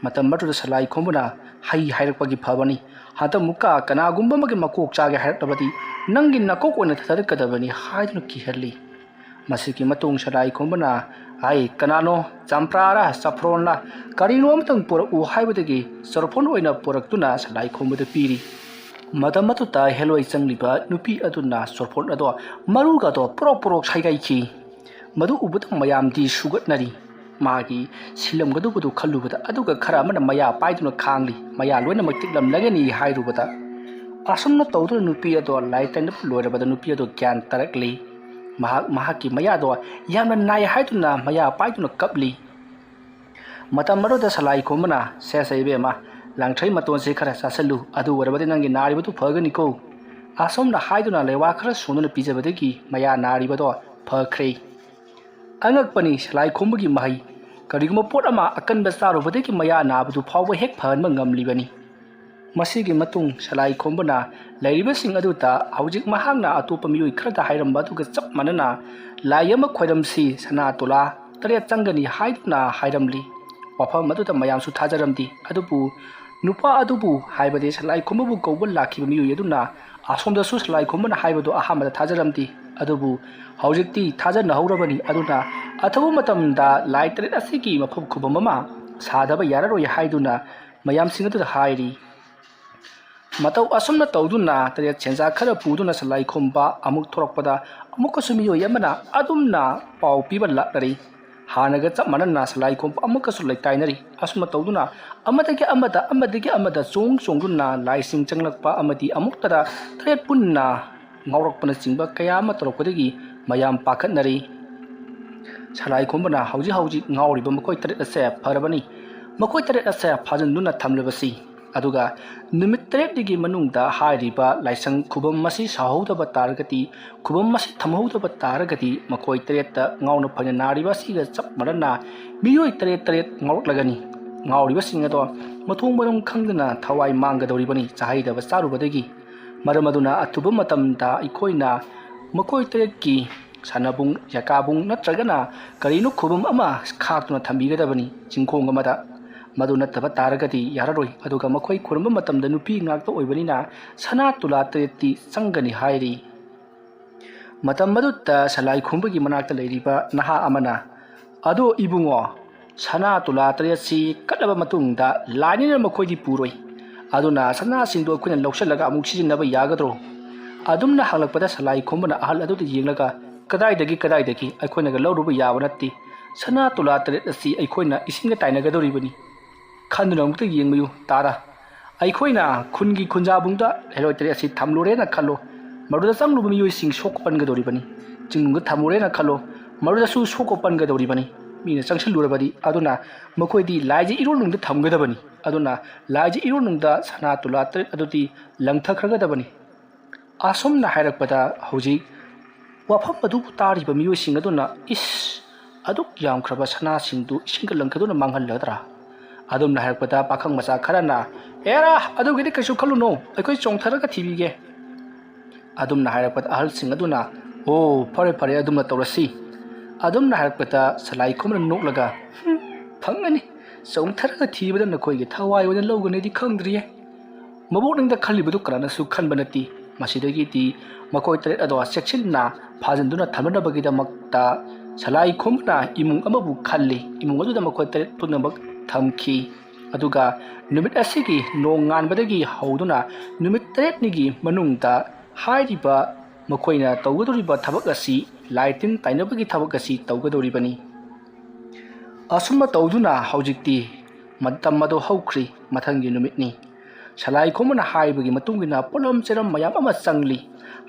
ꯃꯇꯝ ꯑꯗꯨꯗ ꯁꯂꯥꯏ ꯈꯣꯝꯕꯅ, "ꯍꯩ ꯍꯥꯏꯔꯛꯄꯒꯤ ꯐꯕꯅꯤ, ꯍꯟꯗꯛꯃꯨꯛꯀ ꯀꯅꯥꯒꯨꯝꯕ ꯑꯃꯒꯤ ꯃꯀꯣꯛ ꯆꯥꯒꯦ ꯍꯥꯏꯔꯛꯂꯕꯗꯤ ꯅꯪꯒꯤ ꯅꯀꯣꯛ ꯑꯣꯏꯅ ꯊꯥꯗꯔꯛꯀꯗꯕꯅꯤ" ꯍꯥꯏꯗꯨꯅ ꯀꯤꯍꯜꯂꯤ꯫ ꯃꯁꯤꯒꯤ ꯃꯇꯨꯡ ꯁꯂꯥꯏ ꯈꯣꯝꯕꯅ, "ꯍꯥꯏ, ꯀꯅꯥꯅꯣ, ꯆꯝꯄ꯭ꯔꯥꯔ ꯆꯐ꯭ꯔꯣꯟꯂ ꯀꯔꯤꯅꯣ ꯑꯃꯇꯪ ꯄꯨꯔꯛꯎ" ꯍꯥꯏꯕꯗꯒꯤ ꯆꯣꯔꯐꯣꯟ ꯑꯣꯏꯅ ꯄꯨꯔꯛꯇꯨꯅ ꯁꯂꯥꯏ ꯈꯣꯝꯕꯗ ꯄꯤꯔꯤ꯫ ꯃꯇꯝ ꯑꯗꯨꯗ ꯍꯦꯂꯣꯏ ꯆꯪꯂꯤꯕ ꯅꯨꯄꯤ ꯑꯗꯨꯅ ꯆꯣꯔꯐꯣꯟ ꯑꯗꯣ ꯃꯔꯨꯒꯗꯣ ꯄ꯭ꯔꯣꯛ ꯄ꯭ꯔꯣꯛ ꯁꯥꯏꯒꯥꯏꯈꯤ꯫ ꯃꯗꯨ ꯎꯕꯗ ꯃꯌꯥꯝꯗꯤ ꯁꯨꯒꯠꯅꯔꯤ꯫ ꯃꯥꯒꯤ ꯁꯤꯜꯂꯝꯒꯗꯧꯕꯗꯨ ꯈꯜꯂꯨꯕꯗ, ꯑꯗꯨꯒ ꯈꯔ ꯑꯃꯅ ꯃꯌꯥ ꯄꯥꯏꯗꯨꯅ ꯈꯥꯡꯂꯤ꯫ ꯃꯌꯥ ꯂꯣꯏꯅꯃꯛ ꯇꯤꯛꯂꯝꯂꯒꯅꯤ ꯍꯥꯏꯔꯨꯕꯗ, ꯑꯁꯨꯝꯅ ꯇꯧꯗꯨꯅ ꯅꯨꯄꯤ ꯑꯗꯣ ꯂꯥꯏ ꯇꯩꯅꯕ ꯂꯣꯏꯔꯕꯗ ꯅꯨꯄꯤ ꯑꯗꯣ ꯒ꯭ꯌꯥꯟ ꯇꯥꯔꯛꯂꯤ꯫ ꯃꯍꯥꯛ ꯃꯍꯥꯛꯀꯤ ꯃꯌꯥꯗꯣ ꯌꯥꯝꯅ ꯅꯥꯏ ꯍꯥꯏꯗꯨꯅ ꯃꯌꯥ ꯄꯥꯏꯗꯨꯅ ꯀꯞꯂꯤ꯫ ꯃꯇꯝ ꯑꯗꯨꯗ ꯁꯂꯥꯏ ꯈꯣꯝꯕꯅ, "ꯁꯦ ꯁꯦ ꯏꯕꯦꯝꯃ, ꯂꯥꯡꯊ꯭ꯔꯩ ꯃꯇꯣꯟꯁꯦ ꯈꯔ ꯆꯥꯁꯤꯜꯂꯨ, ꯑꯗꯨ ꯑꯣꯏꯔꯕꯗꯤ ꯅꯪꯒꯤ ꯅꯥꯔꯤꯕꯗꯨ ꯐꯒꯅꯤꯀꯣ"꯫ ꯑꯁꯨꯝꯅ ꯍꯥꯏꯗꯨꯅ ꯂꯩꯋꯥ ꯈꯔ ꯁꯣꯟꯗꯨꯅ ꯄꯤꯖꯕꯗꯒꯤ ꯃꯌꯥ ꯅꯥꯔꯤꯕꯗꯣ ꯐꯈ꯭ꯔꯦ꯫ ꯑꯉꯛꯄꯅꯤ ꯁꯂꯥꯏ ꯈꯣꯝꯕꯒꯤ ꯃꯍꯩ꯫ ꯀꯔꯤꯒꯨꯝꯕ ꯄꯣꯠ ꯑꯃ ꯑꯀꯟꯕ ꯆꯥꯔꯨꯕꯗꯒꯤ ꯃꯌꯥ ꯅꯥꯕꯗꯨ ꯐꯥꯎꯕ ꯍꯦꯛ ꯐꯍꯟꯕ ꯉꯝꯂꯤꯕꯅꯤ꯫ ꯃꯁꯤꯒꯤ ꯃꯇꯨꯡ ꯁꯂꯥꯏ ꯈꯣꯝꯕꯅ ꯂꯩꯔꯤꯕꯁꯤꯡ ꯑꯗꯨꯗ ꯍꯧꯖꯤꯛ ꯃꯍꯥꯛꯅ ꯑꯇꯣꯞꯄ ꯃꯤꯑꯣꯏ ꯈꯔꯗ ꯍꯥꯏꯔꯝꯕ ꯑꯗꯨꯒ ꯆꯞ ꯃꯥꯟꯅꯅ ꯂꯥꯏ ꯑꯃ ꯈꯣꯏꯔꯝꯁꯤ, ꯁꯅꯥ ꯇꯣꯂꯥ ꯇꯔꯦꯠ ꯆꯪꯒꯅꯤ ꯍꯥꯏꯗꯨꯅ ꯍꯥꯏꯔꯝꯂꯤ꯫ ꯋꯥꯐꯝ ꯑꯗꯨꯗ ꯃꯌꯥꯝꯁꯨ ꯊꯥꯖꯔꯝꯗꯦ꯫ ꯑꯗꯨꯕꯨ ꯅꯨꯄꯥ ꯑꯗꯨꯕꯨ, ꯍꯥꯏꯕꯗꯤ ꯁꯂꯥꯏ ꯈꯣꯝꯕꯕꯨ ꯀꯧꯕ ꯂꯥꯛꯈꯤꯕ ꯃꯤꯑꯣꯏ ꯑꯗꯨꯅ ꯑꯁꯣꯝꯗꯁꯨ ꯁꯂꯥꯏ ꯈꯣꯝꯕꯅ ꯍꯥꯏꯕꯗꯨ ꯑꯍꯥꯟꯕꯗ ꯊꯥꯖꯔꯝꯗꯦ꯫ ꯑꯗꯨꯕꯨ ꯍꯧꯖꯤꯛꯇꯤ ꯊꯥꯖꯅꯍꯧꯔꯕꯅꯤ꯫ ꯑꯗꯨꯅ ꯑꯊꯨꯕ ꯃꯇꯝꯗ ꯂꯥꯏ ꯇꯔꯦꯠ ꯑꯁꯤꯒꯤ ꯃꯐꯝ ꯈꯨꯕꯝ ꯑꯃ ꯁꯥꯗꯕ ꯌꯥꯔꯔꯣꯏ ꯍꯥꯏꯗꯨꯅ ꯃꯌꯥꯝꯁꯤꯡ ꯑꯗꯨꯗ ꯍꯥꯏꯔꯤ꯫ ꯃꯇꯧ ꯑꯁꯨꯝꯅ ꯇꯧꯗꯨꯅ ꯇꯔꯦꯠ ꯁꯦꯟꯖꯥ ꯈꯔ ꯄꯨꯗꯨꯅ ꯁꯂꯥꯏ ꯈꯣꯝꯕ ꯑꯃꯨꯛ ꯊꯣꯔꯛꯄꯗ ꯑꯃꯨꯛꯀꯁꯨ ꯃꯤꯑꯣꯏ ꯑꯃꯅ ꯑꯗꯨꯝꯅ ꯄꯥꯎ ꯄꯤꯕ ꯂꯥꯛꯅꯔꯤ꯫ ꯍꯥꯟꯅꯒ ꯆꯞ ꯃꯥꯟꯅꯅ ꯁꯂꯥꯏ ꯈꯣꯝꯕ ꯑꯃꯨꯛꯀꯁꯨ ꯂꯩꯇꯥꯏꯅꯔꯤ꯫ ꯑꯁꯨꯝꯅ ꯇꯧꯗꯨꯅ ꯑꯃꯗꯒꯤ ꯑꯃꯗ, ꯑꯃꯗꯒꯤ ꯑꯃꯗ ꯆꯣꯡ ꯆꯣꯡꯗꯨꯅ ꯂꯥꯏꯁꯤꯡ ꯆꯪꯂꯛꯄ ꯑꯃꯗꯤ ꯑꯃꯨꯛꯇꯗ ꯇꯔꯦꯠ ꯄꯨꯟꯅ ꯉꯥꯎꯔꯛꯄꯅꯆꯤꯡꯕ ꯀꯌꯥ ꯑꯃ ꯇꯧꯔꯛꯄꯗꯒꯤ ꯃꯌꯥꯝ ꯄꯥꯈꯠꯅꯔꯤ꯫ ꯁꯂꯥꯏ ꯈꯣꯝꯕꯅ ꯍꯧꯖꯤꯛ ꯍꯧꯖꯤꯛ ꯉꯥꯎꯔꯤꯕ ꯃꯈꯣꯏ ꯇꯔꯦꯠ ꯑꯁꯦ ꯐꯔꯕꯅꯤ꯫ ꯃꯈꯣꯏ ꯇꯔꯦꯠ ꯑꯁꯦ ꯐꯥꯖꯤꯟꯗꯨꯅ ꯊꯝꯂꯕꯁꯤ꯫ ꯑꯗꯨꯒ ꯅꯨꯃꯤꯠ ꯇꯔꯦꯠꯅꯤꯒꯤ ꯃꯅꯨꯡꯗ ꯍꯥꯏꯔꯤꯕ ꯂꯥꯏꯁꯪ ꯈꯨꯕꯝ ꯑꯁꯤ ꯁꯥꯍꯧꯗꯕ ꯇꯥꯔꯒꯗꯤ, ꯈꯨꯕꯝ ꯑꯁꯤ ꯊꯝꯍꯧꯗꯕ ꯇꯥꯔꯒꯗꯤ ꯃꯈꯣꯏ ꯇꯔꯦꯠꯇ ꯉꯥꯎꯅ ꯐꯩꯅ ꯅꯥꯔꯤꯕ ꯑꯁꯤꯒ ꯆꯞ ꯃꯥꯟꯅꯅ ꯃꯤꯑꯣꯏ ꯇꯔꯦꯠ ꯇꯔꯦꯠ ꯉꯥꯎꯔꯛꯂꯒꯅꯤ꯫ ꯉꯥꯎꯔꯤꯕꯁꯤꯡ ꯑꯗꯣ ꯃꯊꯣꯡ ꯃꯔꯝ ꯈꯪꯗꯅ ꯊꯋꯥꯏ ꯃꯥꯡꯒꯗꯧꯔꯤꯕꯅꯤ ꯆꯥꯍꯩꯗꯕ ꯆꯥꯔꯨꯕꯗꯒꯤ꯫ ꯃꯔꯝ ꯑꯗꯨꯅ ꯑꯊꯨꯕ ꯃꯇꯝꯗ ꯑꯩꯈꯣꯏꯅ ꯃꯈꯣꯏ ꯇꯔꯦꯠꯀꯤ ꯁꯥꯟꯅꯕꯨꯡ, ꯌꯥꯀꯥꯕꯨꯡ ꯅꯠꯇ꯭ꯔꯒꯅ ꯀꯔꯤꯅꯣ ꯈꯨꯕꯝ ꯑꯃ ꯈꯥꯛꯇꯨꯅ ꯊꯝꯕꯤꯒꯗꯕꯅꯤ ꯆꯤꯡꯈꯣꯡ ꯑꯃꯗ꯫ ꯃꯗꯨ ꯅꯠꯇꯕ ꯇꯥꯔꯒꯗꯤ ꯌꯥꯔꯔꯣꯏ꯫ ꯑꯗꯨꯒ ꯃꯈꯣꯏ ꯈꯨꯔꯨꯝꯕ ꯃꯇꯝꯗ ꯅꯨꯄꯤ ꯉꯥꯛꯇ ꯑꯣꯏꯕꯅꯤꯅ ꯁꯅꯥ ꯇꯨꯂꯥ ꯇꯔꯦꯠꯇꯤ ꯆꯪꯒꯅꯤ ꯍꯥꯏꯔꯤ꯫ ꯃꯇꯝ ꯑꯗꯨꯗ ꯁꯂꯥꯏ ꯈꯨꯝꯕꯒꯤ ꯃꯅꯥꯛꯇ ꯂꯩꯔꯤꯕ ꯅꯍꯥ ꯑꯃꯅ, "ꯑꯗꯣ ꯏꯕꯨꯡꯉꯣ, ꯁꯅꯥ ꯇꯨꯂꯥ ꯇꯔꯦꯠꯁꯤ ꯀꯠꯂꯕ ꯃꯇꯨꯡꯗ ꯂꯥꯏꯅꯤꯅ ꯃꯈꯣꯏꯗꯤ ꯄꯨꯔꯣꯏ꯫ ꯑꯗꯨꯅ ꯁꯅꯥꯁꯤꯡꯗꯣ ꯑꯩꯈꯣꯏꯅ ꯂꯧꯁꯤꯜꯂꯒ ꯑꯃꯨꯛ ꯁꯤꯖꯤꯟꯅꯕ ꯌꯥꯒꯗ꯭ꯔꯣ?" ꯑꯗꯨꯝꯅ ꯍꯪꯂꯛꯄꯗ ꯁꯂꯥꯏ ꯈꯨꯝꯕꯅ ꯑꯍꯜ ꯑꯗꯨꯗ ꯌꯦꯡꯂꯒ, "ꯀꯗꯥꯏꯗꯒꯤ, ꯀꯗꯥꯏꯗꯒꯤ? ꯑꯩꯈꯣꯏꯅꯒ ꯂꯧꯔꯨꯕ ꯌꯥꯕ ꯅꯠꯇꯦ꯫ ꯁꯅꯥ ꯇꯨꯂꯥ ꯇꯔꯦꯠ ꯑꯁꯤ ꯑꯩꯈꯣꯏꯅ ꯏꯁꯤꯡꯒ ꯇꯥꯏꯅꯒꯗꯧꯔꯤꯕꯅꯤ꯫ ꯈꯟꯗꯨꯅ ꯑꯃꯨꯛꯇ ꯌꯦꯡꯕꯤꯌꯨ ꯇꯥꯔꯥ꯫ ꯑꯩꯈꯣꯏꯅ ꯈꯨꯟꯒꯤ ꯈꯨꯟꯖꯥꯕꯨꯡꯗ ꯂꯩꯔꯣꯏ ꯇꯔꯦꯠ ꯑꯁꯤ ꯊꯝꯂꯨꯔꯦꯅ ꯈꯜꯂꯣ, ꯃꯗꯨꯗ ꯆꯪꯂꯨꯕ ꯃꯤꯑꯣꯏꯁꯤꯡ ꯁꯣꯛꯄ ꯄꯟꯒꯗꯧꯔꯤꯕꯅꯤ꯫ ꯆꯤꯡꯅꯨꯡꯗ ꯊꯝꯂꯨꯔꯦꯅ ꯈꯜꯂꯣ, ꯃꯗꯨꯗꯁꯨ ꯁꯣꯛꯄ ꯄꯟꯒꯗꯧꯔꯤꯕꯅꯤ꯫ ꯃꯤꯅ ꯆꯪꯁꯤꯜꯂꯨꯔꯕꯗꯤ, ꯑꯗꯨꯅ ꯃꯈꯣꯏꯗꯤ ꯂꯥꯏꯁꯦ ꯏꯔꯣꯜꯅꯨꯡꯗ ꯊꯝꯒꯗꯕꯅꯤ꯫ ꯑꯗꯨꯅ ꯂꯥꯏꯁꯦ ꯏꯔꯣꯜꯅꯨꯡꯗ ꯁꯅꯥ ꯇꯨꯂꯥ ꯇꯔꯦꯠ ꯑꯗꯨꯗꯤ ꯂꯪꯊꯈ꯭ꯔꯒꯗꯕꯅꯤ꯫" ꯑꯁꯨꯝꯅ ꯍꯥꯏꯔꯛꯄꯗ ꯍꯧꯖꯤꯛ ꯋꯥꯐꯝ ꯑꯗꯨꯕꯨ ꯇꯥꯔꯤꯕ ꯃꯤꯑꯣꯏꯁꯤꯡ ꯑꯗꯨꯅ, "ꯏꯁ, ꯑꯗꯨꯛ ꯌꯥꯝꯈ꯭ꯔꯕ ꯁꯅꯥꯁꯤꯡꯗꯨ ꯏꯁꯤꯡꯒ ꯂꯪꯈꯗꯨꯅ ꯃꯥꯡꯍꯜꯂꯗ꯭ꯔꯥ?" ꯑꯗꯨꯝꯅ ꯍꯥꯏꯔꯛꯄꯗ ꯄꯥꯈꯪ ꯃꯆꯥ ꯈꯔꯅ, "ꯑꯦꯔꯥ, ꯑꯗꯨꯒꯤꯗꯤ ꯀꯩꯁꯨ ꯈꯜꯂꯨꯅꯨ, ꯑꯩꯈꯣꯏ ꯆꯣꯡꯊꯔꯒ ꯊꯤꯕꯤꯒꯦ"꯫ ꯑꯗꯨꯝꯅ ꯍꯥꯏꯔꯛꯄꯗ ꯑꯍꯜꯁꯤꯡ ꯑꯗꯨꯅ, "ꯑꯣ, ꯐꯔꯦ ꯐꯔꯦ, ꯑꯗꯨꯝꯅ ꯇꯧꯔꯁꯤ"꯫ ꯑꯗꯨꯝꯅ ꯍꯥꯏꯔꯛꯄꯗ ꯁꯂꯥꯏ ꯈꯣꯝꯕꯅ ꯅꯣꯛꯂꯒ, "ꯍꯨꯝ, ꯐꯪꯒꯅꯤ, ꯆꯣꯡꯊꯔꯒ ꯊꯤꯕꯗ ꯅꯈꯣꯏꯒꯤ ꯊꯋꯥꯏ ꯑꯣꯏꯅ ꯂꯧꯒꯅꯤꯗꯤ ꯈꯪꯗ꯭ꯔꯤꯌꯦ"꯫ ꯃꯕꯣꯛꯅꯤꯡꯗ ꯈꯜꯂꯤꯕꯗꯨ ꯀꯅꯥꯅꯁꯨ ꯈꯟꯕ ꯅꯠꯇꯦ꯫ ꯃꯁꯤꯗꯒꯤꯗꯤ ꯃꯈꯣꯏ ꯇꯔꯦꯠ ꯑꯗꯣ ꯆꯦꯛꯁꯤꯟꯅ ꯐꯥꯖꯤꯟꯗꯨꯅ ꯊꯝꯅꯅꯕꯒꯤꯗꯃꯛꯇ ꯁꯂꯥꯏ ꯈꯣꯝꯕꯅ ꯏꯃꯨꯡ ꯑꯃꯕꯨ ꯈꯜꯂꯤ꯫ ꯏꯃꯨꯡ ꯑꯗꯨꯗ ꯃꯈꯣꯏ ꯇꯔꯦꯠ ꯄꯨꯝꯅꯃꯛ ꯊꯝꯈꯤ꯫ ꯑꯗꯨꯒ ꯅꯨꯃꯤꯠ ꯑꯁꯤꯒꯤ ꯅꯣꯡꯉꯥꯟꯕꯗꯒꯤ ꯍꯧꯗꯨꯅ ꯅꯨꯃꯤꯠ ꯇꯔꯦꯠꯅꯤꯒꯤ ꯃꯅꯨꯡꯗ ꯍꯥꯏꯔꯤꯕ ꯃꯈꯣꯏꯅ ꯇꯧꯒꯗꯧꯔꯤꯕ ꯊꯕꯛ ꯑꯁꯤ, ꯂꯥꯏ ꯇꯤꯟ ꯇꯥꯏꯅꯕꯒꯤ ꯊꯕꯛ ꯑꯁꯤ ꯇꯧꯒꯗꯧꯔꯤꯕꯅꯤ꯫ ꯑꯁꯨꯝꯅ ꯇꯧꯗꯨꯅ ꯍꯧꯖꯤꯛꯇꯤ ꯃꯇꯝ ꯑꯗꯨ ꯍꯧꯈ꯭ꯔꯤ꯫ ꯃꯊꯪꯒꯤ ꯅꯨꯃꯤꯠꯅꯤ꯫ ꯁꯂꯥꯏ ꯈꯣꯝꯕꯅ ꯍꯥꯏꯕꯒꯤ ꯃꯇꯨꯡ ꯏꯟꯅ ꯄꯣꯠꯂꯝ ꯆꯩꯔꯝ ꯃꯌꯥꯝ ꯑꯃ ꯆꯪꯂꯤ꯫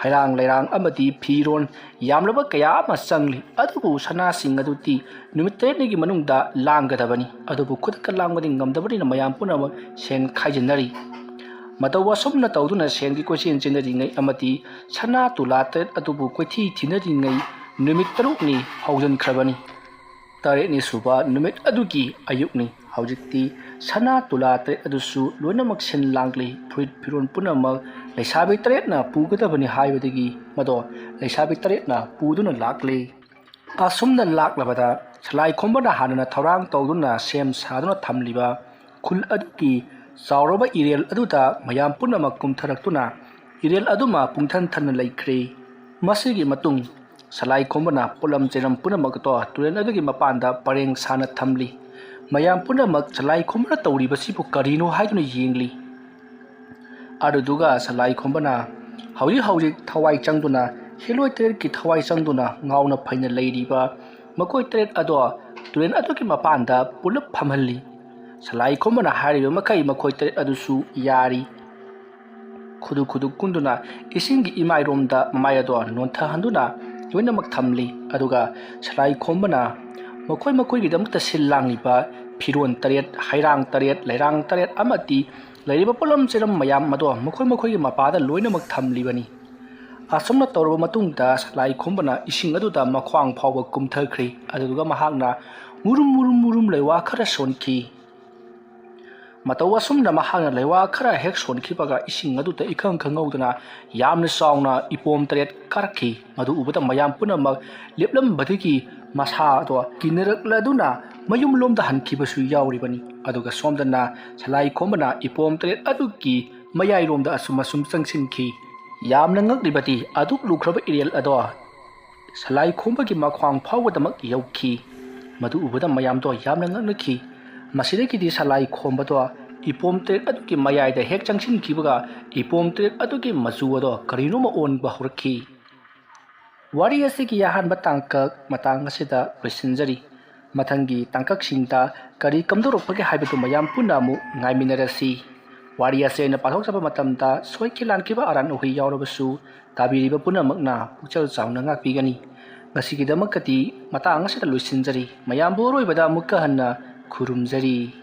ꯍꯩꯔꯥꯡ ꯂꯩꯔꯥꯡ ꯑꯃꯗꯤ ꯐꯤꯔꯣꯟ ꯌꯥꯝꯂꯕ ꯀꯌꯥ ꯑꯃ ꯆꯪꯂꯤ꯫ ꯑꯗꯨꯕꯨ ꯁꯅꯥꯁꯤꯡ ꯑꯗꯨꯗꯤ ꯅꯨꯃꯤꯠ ꯇꯔꯦꯠꯅꯤꯒꯤ ꯃꯅꯨꯡꯗ ꯂꯥꯡꯒꯗꯕꯅꯤ꯫ ꯑꯗꯨꯕꯨ ꯈꯨꯗꯛꯇ ꯂꯥꯡꯕꯗꯤ ꯉꯝꯗꯕꯅꯤꯅ ꯃꯌꯥꯝ ꯄꯨꯝꯅꯃꯛ ꯁꯦꯟ ꯈꯥꯏꯖꯤꯟꯅꯔꯤ꯫ ꯃꯇꯧ ꯑꯁꯨꯝꯅ ꯇꯧꯗꯨꯅ ꯁꯦꯟꯒꯤ ꯀꯣꯏꯆꯦꯟ ꯆꯦꯟꯅꯔꯤꯉꯩ ꯑꯃꯗꯤ ꯁꯅꯥ ꯇꯨꯂꯥ ꯇꯔꯦꯠ ꯑꯗꯨꯕꯨ ꯀꯣꯏꯊꯤ ꯊꯤꯅꯔꯤꯉꯩ ꯅꯨꯃꯤꯠ ꯇꯔꯨꯛꯅꯤ ꯍꯧꯖꯤꯟꯈ꯭ꯔꯕꯅꯤ꯫ ꯇꯔꯦꯠꯅꯤ ꯁꯨꯕ ꯅꯨꯃꯤꯠ ꯑꯗꯨꯒꯤ ꯑꯌꯨꯛꯅꯤ꯫ ꯍꯧꯖꯤꯛꯇꯤ ꯁꯅꯥ ꯇꯨꯂꯥ ꯇꯔꯦꯠ ꯑꯗꯨꯁꯨ ꯂꯣꯏꯅꯃꯛ ꯁꯤꯟ ꯂꯥꯡꯂꯤ꯫ ꯐꯨꯔꯤꯠ ꯐꯤꯔꯣꯜ ꯄꯨꯝꯅꯃꯛ ꯂꯩꯁꯥꯕꯤ ꯇꯔꯦꯠꯅ ꯄꯨꯒꯗꯕꯅꯤ ꯍꯥꯏꯕꯗꯒꯤ ꯃꯗꯣ ꯂꯩꯁꯥꯕꯤ ꯇꯔꯦꯠꯅ ꯄꯨꯗꯨꯅ ꯂꯥꯛꯂꯤ꯫ ꯑꯁꯨꯝꯅ ꯂꯥꯛꯂꯕꯗ ꯁꯂꯥꯏ ꯈꯣꯝꯕꯅ ꯍꯥꯟꯅꯅ ꯊꯧꯔꯥꯡ ꯇꯧꯗꯨꯅ ꯁꯦꯝ ꯁꯥꯗꯨꯅ ꯊꯝꯂꯤꯕ ꯈꯨꯜ ꯑꯗꯨꯒꯤ ꯆꯥꯎꯔꯕ ꯏꯔꯦꯜ ꯑꯗꯨꯗ ꯃꯌꯥꯝ ꯄꯨꯝꯅꯃꯛ ꯀꯨꯝꯊꯔꯛꯇꯨꯅ ꯏꯔꯦꯜ ꯑꯗꯨꯃ ꯄꯨꯡꯊꯟ ꯊꯟꯅ ꯂꯩꯈ꯭ꯔꯦ꯫ ꯃꯁꯤꯒꯤ ꯃꯇꯨꯡ ꯁꯂꯥꯏ ꯈꯣꯝꯕꯅ ꯄꯣꯠꯂꯝ ꯆꯩꯔꯝ ꯄꯨꯝꯅꯃꯛ ꯑꯗꯣ ꯇꯨꯔꯦꯜ ꯑꯗꯨꯒꯤ ꯃꯄꯥꯟꯗ ꯄꯔꯦꯡ ꯁꯥꯅ ꯊꯝꯂꯤ꯫ ꯃꯌꯥꯝ ꯄꯨꯝꯅꯃꯛ ꯁꯂꯥꯏ ꯈꯣꯝꯕꯅ ꯇꯧꯔꯤꯕꯁꯤꯕꯨ ꯀꯔꯤꯅꯣ ꯍꯥꯏꯗꯨꯅ ꯌꯦꯡꯂꯤ꯫ ꯑꯗꯨꯗꯨꯒ ꯁꯂꯥꯏ ꯈꯣꯝꯕꯅ ꯍꯧꯖꯤꯛ ꯍꯧꯖꯤꯛ ꯊꯋꯥꯏ ꯆꯪꯗꯨꯅ, ꯍꯦꯂꯣꯏ ꯇꯔꯦꯠꯀꯤ ꯊꯋꯥꯏ ꯆꯪꯗꯨꯅ ꯉꯥꯎꯅ ꯐꯩꯅ ꯂꯩꯔꯤꯕ ꯃꯈꯣꯏ ꯇꯔꯦꯠ ꯑꯗꯣ ꯇꯨꯔꯦꯜ ꯑꯗꯨꯒꯤ ꯃꯄꯥꯟꯗ ꯄꯨꯂꯞ ꯐꯝꯍꯜꯂꯤ꯫ ꯁꯂꯥꯏ ꯈꯣꯝꯕꯅ ꯍꯥꯏꯔꯤꯕ ꯃꯈꯩ ꯃꯈꯣꯏ ꯇꯔꯦꯠ ꯑꯗꯨꯁꯨ ꯌꯥꯔꯤ꯫ ꯈꯨꯗꯨ ꯈꯨꯗꯨ ꯀꯨꯟꯗꯨꯅ ꯏꯁꯤꯡꯒꯤ ꯏꯃꯥꯏꯔꯣꯝꯗ ꯃꯃꯥꯏ ꯑꯗꯣ ꯅꯣꯟꯊꯍꯟꯗꯨꯅ ꯂꯣꯏꯅꯃꯛ ꯊꯝꯂꯤ꯫ ꯑꯗꯨꯒ ꯁꯂꯥꯏ ꯈꯣꯝꯕꯅ ꯃꯈꯣꯏ ꯃꯈꯣꯏꯒꯤꯗꯃꯛꯇ ꯁꯤꯜ ꯂꯥꯡꯂꯤꯕ ꯐꯤꯔꯣꯟ ꯇꯔꯦꯠ, ꯍꯩꯔꯥꯡ ꯇꯔꯦꯠ, ꯂꯩꯔꯥꯡ ꯇꯔꯦꯠ ꯑꯃꯗꯤ ꯂꯩꯔꯤꯕ ꯄꯣꯠꯂꯝ ꯆꯩꯔꯝ ꯃꯌꯥꯝ ꯑꯗꯣ ꯃꯈꯣꯏ ꯃꯈꯣꯏꯒꯤ ꯃꯄꯥꯗ ꯂꯣꯏꯅꯃꯛ ꯊꯝꯂꯤꯕꯅꯤ꯫ ꯑꯁꯨꯝꯅ ꯇꯧꯔꯕ ꯃꯇꯨꯡꯗ ꯁꯂꯥꯏ ꯈꯣꯝꯕꯅ ꯏꯁꯤꯡ ꯑꯗꯨꯗ ꯃꯈ꯭ꯋꯥꯡ ꯐꯥꯎꯕ ꯀꯨꯝꯊꯈ꯭ꯔꯤ꯫ ꯑꯗꯨꯗꯨꯒ ꯃꯍꯥꯛꯅ ꯃꯨꯔꯨꯝ ꯃꯨꯔꯨꯝ ꯃꯨꯔꯨꯝ ꯂꯩꯋꯥ ꯈꯔ ꯁꯣꯟꯈꯤ꯫ ꯃꯇꯧ ꯑꯁꯨꯝꯅ ꯃꯍꯥꯛꯅ ꯂꯩꯋꯥ ꯈꯔ ꯍꯦꯛ ꯁꯣꯟꯈꯤꯕꯒ ꯏꯁꯤꯡ ꯑꯗꯨꯗ ꯏꯈꯪ ꯈꯪꯍꯧꯗꯅ ꯌꯥꯝꯅ ꯆꯥꯎꯅ ꯏꯄꯣꯝ ꯇꯔꯦꯠ ꯀꯥꯔꯛꯈꯤ꯫ ꯃꯗꯨ ꯎꯕꯗ ꯃꯌꯥꯝ ꯄꯨꯝꯅꯃꯛ ꯂꯦꯞꯂꯝꯕꯗꯒꯤ ꯃꯁꯥꯗꯣ ꯀꯤꯅꯔꯛꯂꯗꯨꯅ ꯃꯌꯨꯝꯂꯣꯝꯗ ꯍꯟꯈꯤꯕꯁꯨ ꯌꯥꯎꯔꯤꯕꯅꯤ꯫ ꯑꯗꯨꯒ ꯁꯣꯝꯗꯅ ꯁꯂꯥꯏ ꯈꯣꯝꯕꯅ ꯏꯄꯣꯝ ꯇꯔꯦꯠ ꯑꯗꯨꯒꯤ ꯃꯌꯥꯏꯔꯣꯝꯗ ꯑꯁꯨꯝ ꯑꯁꯨꯝ ꯆꯪꯁꯤꯟꯈꯤ꯫ ꯌꯥꯝꯅ ꯉꯛꯂꯤꯕꯗꯤ ꯑꯗꯨꯛ ꯂꯨꯈ꯭ꯔꯕ ꯏꯔꯦꯜ ꯑꯗꯣ ꯁꯂꯥꯏ ꯈꯣꯝꯕꯒꯤ ꯃꯈ꯭ꯋꯥꯡ ꯐꯥꯎꯕꯗꯃꯛ ꯌꯧꯈꯤ꯫ ꯃꯗꯨ ꯎꯕꯗ ꯃꯌꯥꯝꯗꯣ ꯌꯥꯝꯅ ꯉꯛꯅꯈꯤ꯫ ꯃꯁꯤꯗꯒꯤꯗꯤ ꯁꯂꯥꯏ ꯈꯣꯝꯕꯗꯣ ꯏꯄꯣꯝ ꯇꯔꯦꯠ ꯑꯗꯨꯒꯤ ꯃꯌꯥꯏꯗ ꯍꯦꯛ ꯆꯪꯁꯤꯟꯈꯤꯕꯒ ꯏꯄꯣꯝ ꯇꯔꯦꯠ ꯑꯗꯨꯒꯤ ꯃꯆꯨ ꯑꯗꯣ ꯀꯔꯤꯅꯣꯃ ꯑꯣꯟꯕ ꯍꯧꯔꯛꯈꯤ꯫ ꯋꯥꯔꯤ ꯑꯁꯤꯒꯤ ꯑꯍꯥꯟꯕ ꯇꯥꯡꯀꯛ ꯃꯇꯥꯡ ꯑꯁꯤꯗ ꯂꯣꯏꯁꯤꯟꯖꯔꯤ꯫ ꯃꯊꯪꯒꯤ ꯇꯥꯡꯀꯛꯁꯤꯡꯗ ꯀꯔꯤ ꯀꯝꯗꯧꯔꯛꯄꯒꯦ ꯍꯥꯏꯕꯗꯨ ꯃꯌꯥꯝ ꯄꯨꯟꯅ ꯑꯃꯨꯛ ꯉꯥꯏꯃꯤꯟꯅꯔꯁꯤ꯫ ꯋꯥꯔꯤ ꯑꯁꯤ ꯑꯩꯅ ꯄꯥꯊꯣꯛꯆꯕ ꯃꯇꯝꯗ ꯁꯣꯏꯈꯤ ꯂꯥꯟꯈꯤꯕ ꯑꯔꯥꯟ ꯑꯍꯣꯏ ꯌꯥꯎꯔꯕꯁꯨ ꯇꯥꯕꯤꯔꯤꯕ ꯄꯨꯝꯅꯃꯛꯅ ꯄꯨꯛꯆꯦꯜ ꯆꯥꯎꯅ ꯉꯥꯛꯄꯤꯒꯅꯤ꯫ ꯉꯁꯤꯒꯤꯗꯃꯛꯇꯗꯤ ꯃꯇꯥꯡ ꯑꯁꯤꯗ ꯂꯣꯏꯁꯤꯟꯖꯔꯤ꯫ ꯃꯌꯥꯝꯕꯨ ꯑꯔꯣꯏꯕꯗ ꯑꯃꯨꯛꯀ ꯍꯟꯅ ꯈꯨꯔꯨꯝꯖꯔꯤ꯫